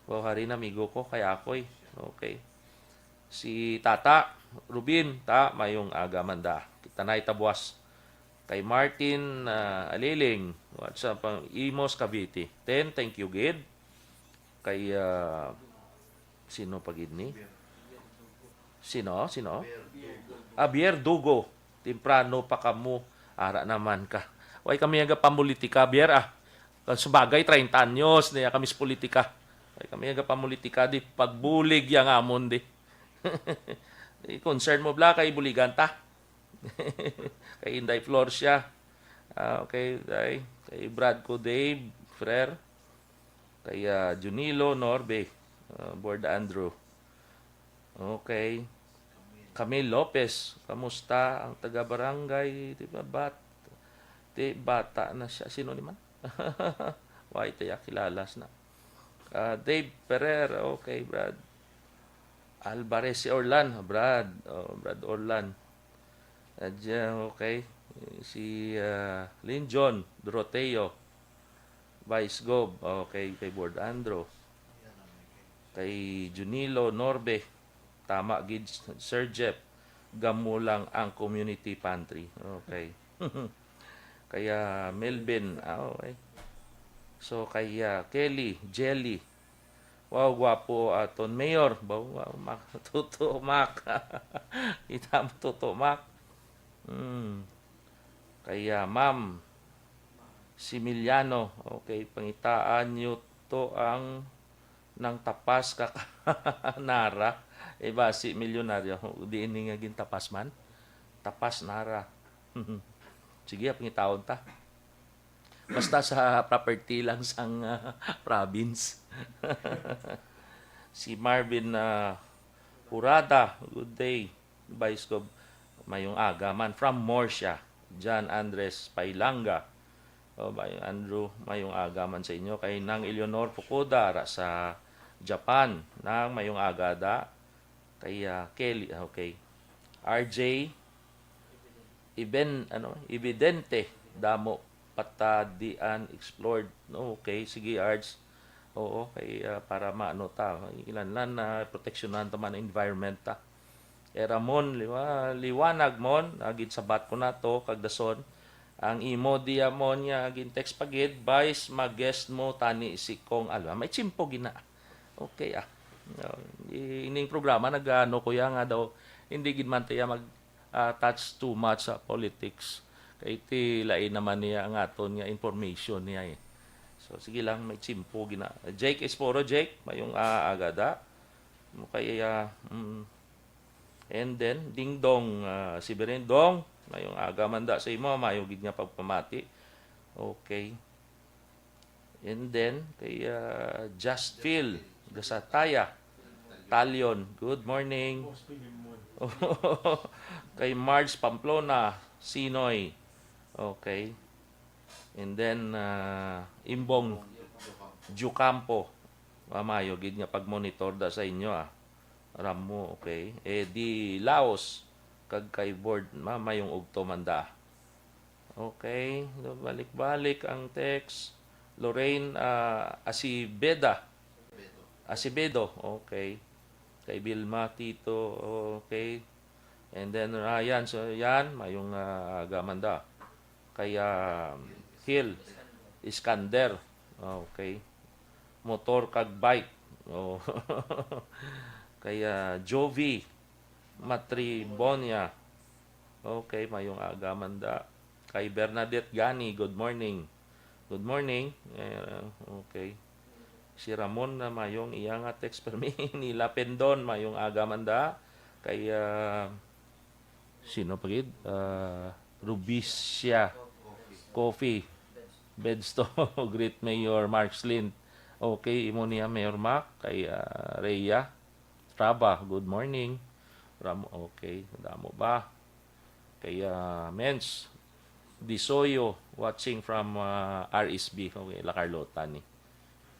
Wow, hari na, amigo ko, kay Akoy. Okay. Si Tata Rubin, ta, mayong aga man da. Kita na itabuas. Kay Martin, ah, Aliling, what's up, ang Imos, Cavite. Ten, thank you gid. Kay, ah, Sino pa gid ni? Sino? Sino? Javier Dugo. Temprano pa kamo. Ara naman ka. Way kami nga pamulitika, Bier, ah. Sabagay, treinta anyos na kami sa politika. Way kami nga pamulitika, di pagbulig yang amon, di. Di concern mo, bla, kay buligan ta. Kay Inday Flor siya. Ah, okay, day. Kay Brad ko, Dave, Frer. Kay, ah, Junilo Norbe, ah, Board Andrew. Okay. Camille Lopez, kamusta ang taga-barangay? Di ba, bat-, di, bata na siya. Sino ni man? Why tayo kilala na? Ah, Dave Ferrer, okay, Brad. Alvarez si Orlan, Brad. Oh, Brad Orlan. Adyan, okay. Si, ah, Lin John Doroteo, Vice Gov, okay, kay Board Andro. Kay Junilo Norbe, tama gid, Sir Jeff, gamo lang ang community pantry. Okay. Kaya Melvin, ah, okay. So, kay, ah, Kelly, Jelly, wow, gwapo aton mayor. Wow, wow, Mac, Toto Mac. Kita mo, Toto Mac. Hmm. Kaya, ma'am, Similiano, okay, pangitaan nyo to ang nang tapas ka nara. Iba si milyonaryo, di ini nga gintapas man. Tapas nara. Sige, ah, pangitaon ta. Basta sa property lang sang, ah, province. Si Marvin, ah, Hurada, good day. Vice Gov, mayong aga man. From Murcia, John Andres Pailanga. O, Bay Andrew, mayong aga man sa inyo. Kay Nang Eleanor Fukuda, ra sa Japan. Nang, mayong aga da. Kay, ah, Kelly, ah, okay. R J, Even, ano, evidente, damo pa ta di an explored. No, okay, sige, Ards. Oo, kay, ah, para maano ta, ilan lang na proteksyonan ta man ang environment ta. Eh, Ramon, liwa-, liwanag mon, agin sabat ko na to, kag dason, ang imo diya mon nga gin-text pa gid, Vice, mag-guest mo tani si Kong Alva. May tsimpo gina. Okay, ah. No, i-, ining programa, nag-ano ko ya nga daw, hindi gid man tiya mag, ah, touch too much sa politics. Kay ti lain naman niya ang aton nga information niya eh. So, sige lang, may tsimpo gina. Jake Esporo, Jake, mayong, ah, aga da. Mo kay, ah, mm. And then, Ding Dong, ah, si Beren Dong, mayong aga man da sa imo, mayo gid nga pagpamati. Okay. And then, kay, ah, Just Feel, Gasataya, Talion, good morning. Kay Marge Pamplona, Sinoy. Okay. And then, ah, Imbong Jucampo. Mamayo gid nga pag-monitor da sa inyo, ah. Ramo, okay. Eh, di Laos, kag kay Board, ma-, mayong ugto man da. Okay, balik-balik ang text. Lorraine, ah, Asibeda. Asibedo, okay. Kay Vilma Tito, okay. And then Ryan, so yan, mayong, ah, aga man da. Kay, ah, Hill Iskander, okay. Motor kag bike. Oh. Kay, ah, Jovi Matribonia. Okay, mayong aga man da. Kay Bernadette Gani, good morning. Good morning. Eh, okay. Si Ramon na mayong iya nga text permi. Nila Pendon, mayong aga man da. Kay, ah, sino pa gid? Ah, Rubicia Coffee. Bedsto, great Mayor Mark Slint. Okay, imo niya, Mayor Mac, kay, ah, Rhea Traba, good morning. Ramo, okay, damo ba? Kay, ah, Mens Disoyo, watching from, ah, R S B. Okay, La Carlota ni.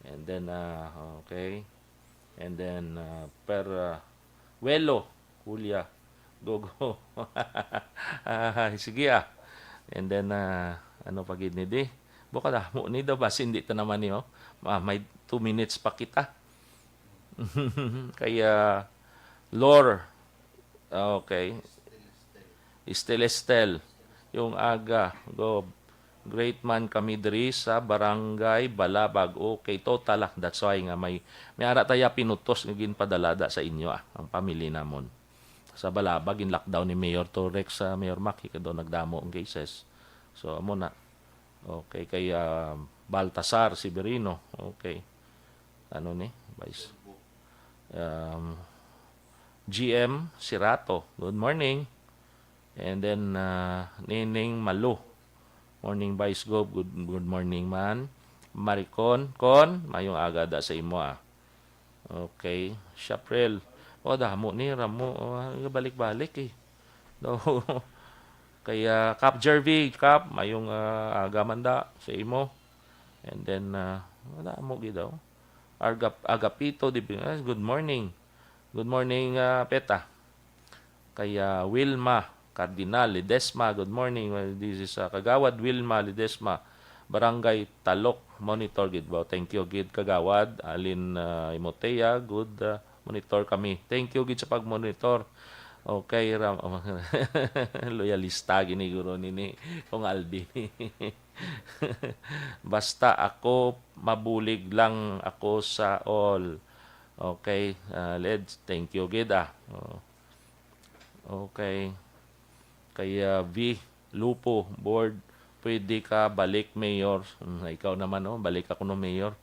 And then, ah, okay. And then, ah, per, ah, Welo, Julia, Gogo. Ah, sige, ah. And then, ah, ano pa gid ni di? Buka damo ni daw, basi hindi ta naman ni, oh. Ah, may two minutes pa kita. Kaya, Lor, okay. Estel, Estel, yung aga, Gob. Great man kami diri sa Barangay Balabag. Okay, total, ah. That's why nga may, may ara taya pinutos nga ginpadalada sa inyo, ah, ang pamili namon. Sa Balabag, in lockdown ni Mayor Torres, sa Mayor Mac, kay daw nagdamo ang cases. So, amo na. Okay, kay, ah, Baltasar Severino. Okay. Ano ni? Vice. Um, G M Sirato. Good morning. And then, ah, Nining Malu. Morning, Vice Gov. Good, good morning, man. Maricon, Con, mayong aga da sa imo, ah. Okay. Shaprel. O, damo ni, ramo. O, balik-balik eh. No. Kaya, Cap Jervy, Cap, mayong, ah, aga man da sa imo. And then, ah, wala mo gid daw. Argap-, Agapito, di ba? Good morning. Good morning, ah, Peta. Kaya Wilma Cardinal Ledesma, good morning. Well, this is, ah, Kagawad Wilma Ledesma, Barangay Talok, monitor gid ba? Thank you gid, Kagawad. Alin, ah, Imotea, good, ah, monitor kami. Thank you gid sa pag-monitor. Okay, Ram-, loyalista gini guro nini, Kong Alvin. Basta ako, mabulig lang ako sa all. Okay, ah, Led, thank you gid, ah. Oh. Okay. Kaya V Lupo, board, pwede ka balik, Mayor. Hmm, ikaw naman, oh, balik ako no, Mayor.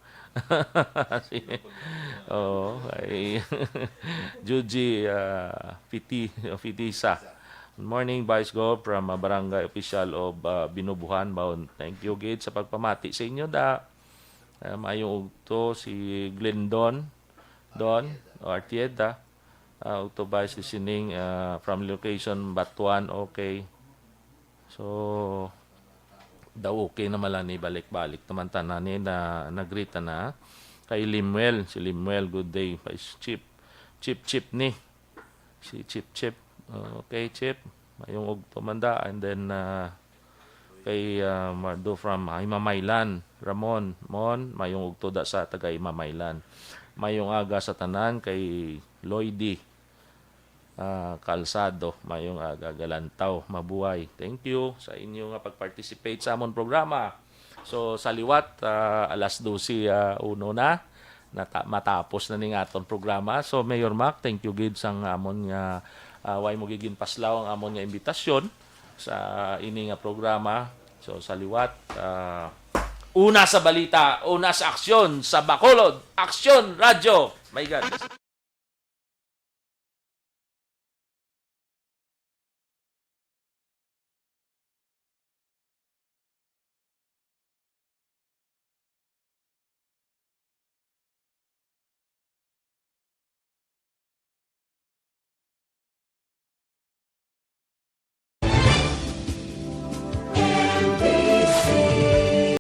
Oo, kay Juji, ah, Fiti-, Fitisa. Good morning, Vice Gov, from, ah, Barangay Official of, ah, Binubuhan, Baon. Thank you gid sa pagpamati sa inyo, da. Ah, maayong ugto si Glendon, Don, o Artieda. Ah, ugto, Vice, listening, ah, from location, Batuan, okay. So, daw okay naman lang ni, balik-balik naman tanan ni na nag-greet na. Kay Limuel, si Limuel, good day, Vice Chief. Chief, Chief ni. Si Chip Chip. Okay, Chip. Mayong ugto man da. And then, ah, kay, ah, Mardo from, ah, Imamaylan. Ramon, Mon, mayong ugto da sa taga Imamaylan. Mayong aga sa tanan kay Lloydy, ah, Calzado. Mayong aga, Galantaw. Mabuhay. Thank you sa inyo nga pag-participate sa amon programa. So, sa liwat, ah, alas dose, ah, uno na. Nata-, matapos na ning aton programa. So, Mayor Mac, thank you gid sang amon nga, ah, way mo gid ginpaslaw ang amon nga imbitasyon sa ini nga programa. So, sa liwat, ah, una sa balita, una sa aksyon, sa Bacolod, Aksyon Radyo. My God.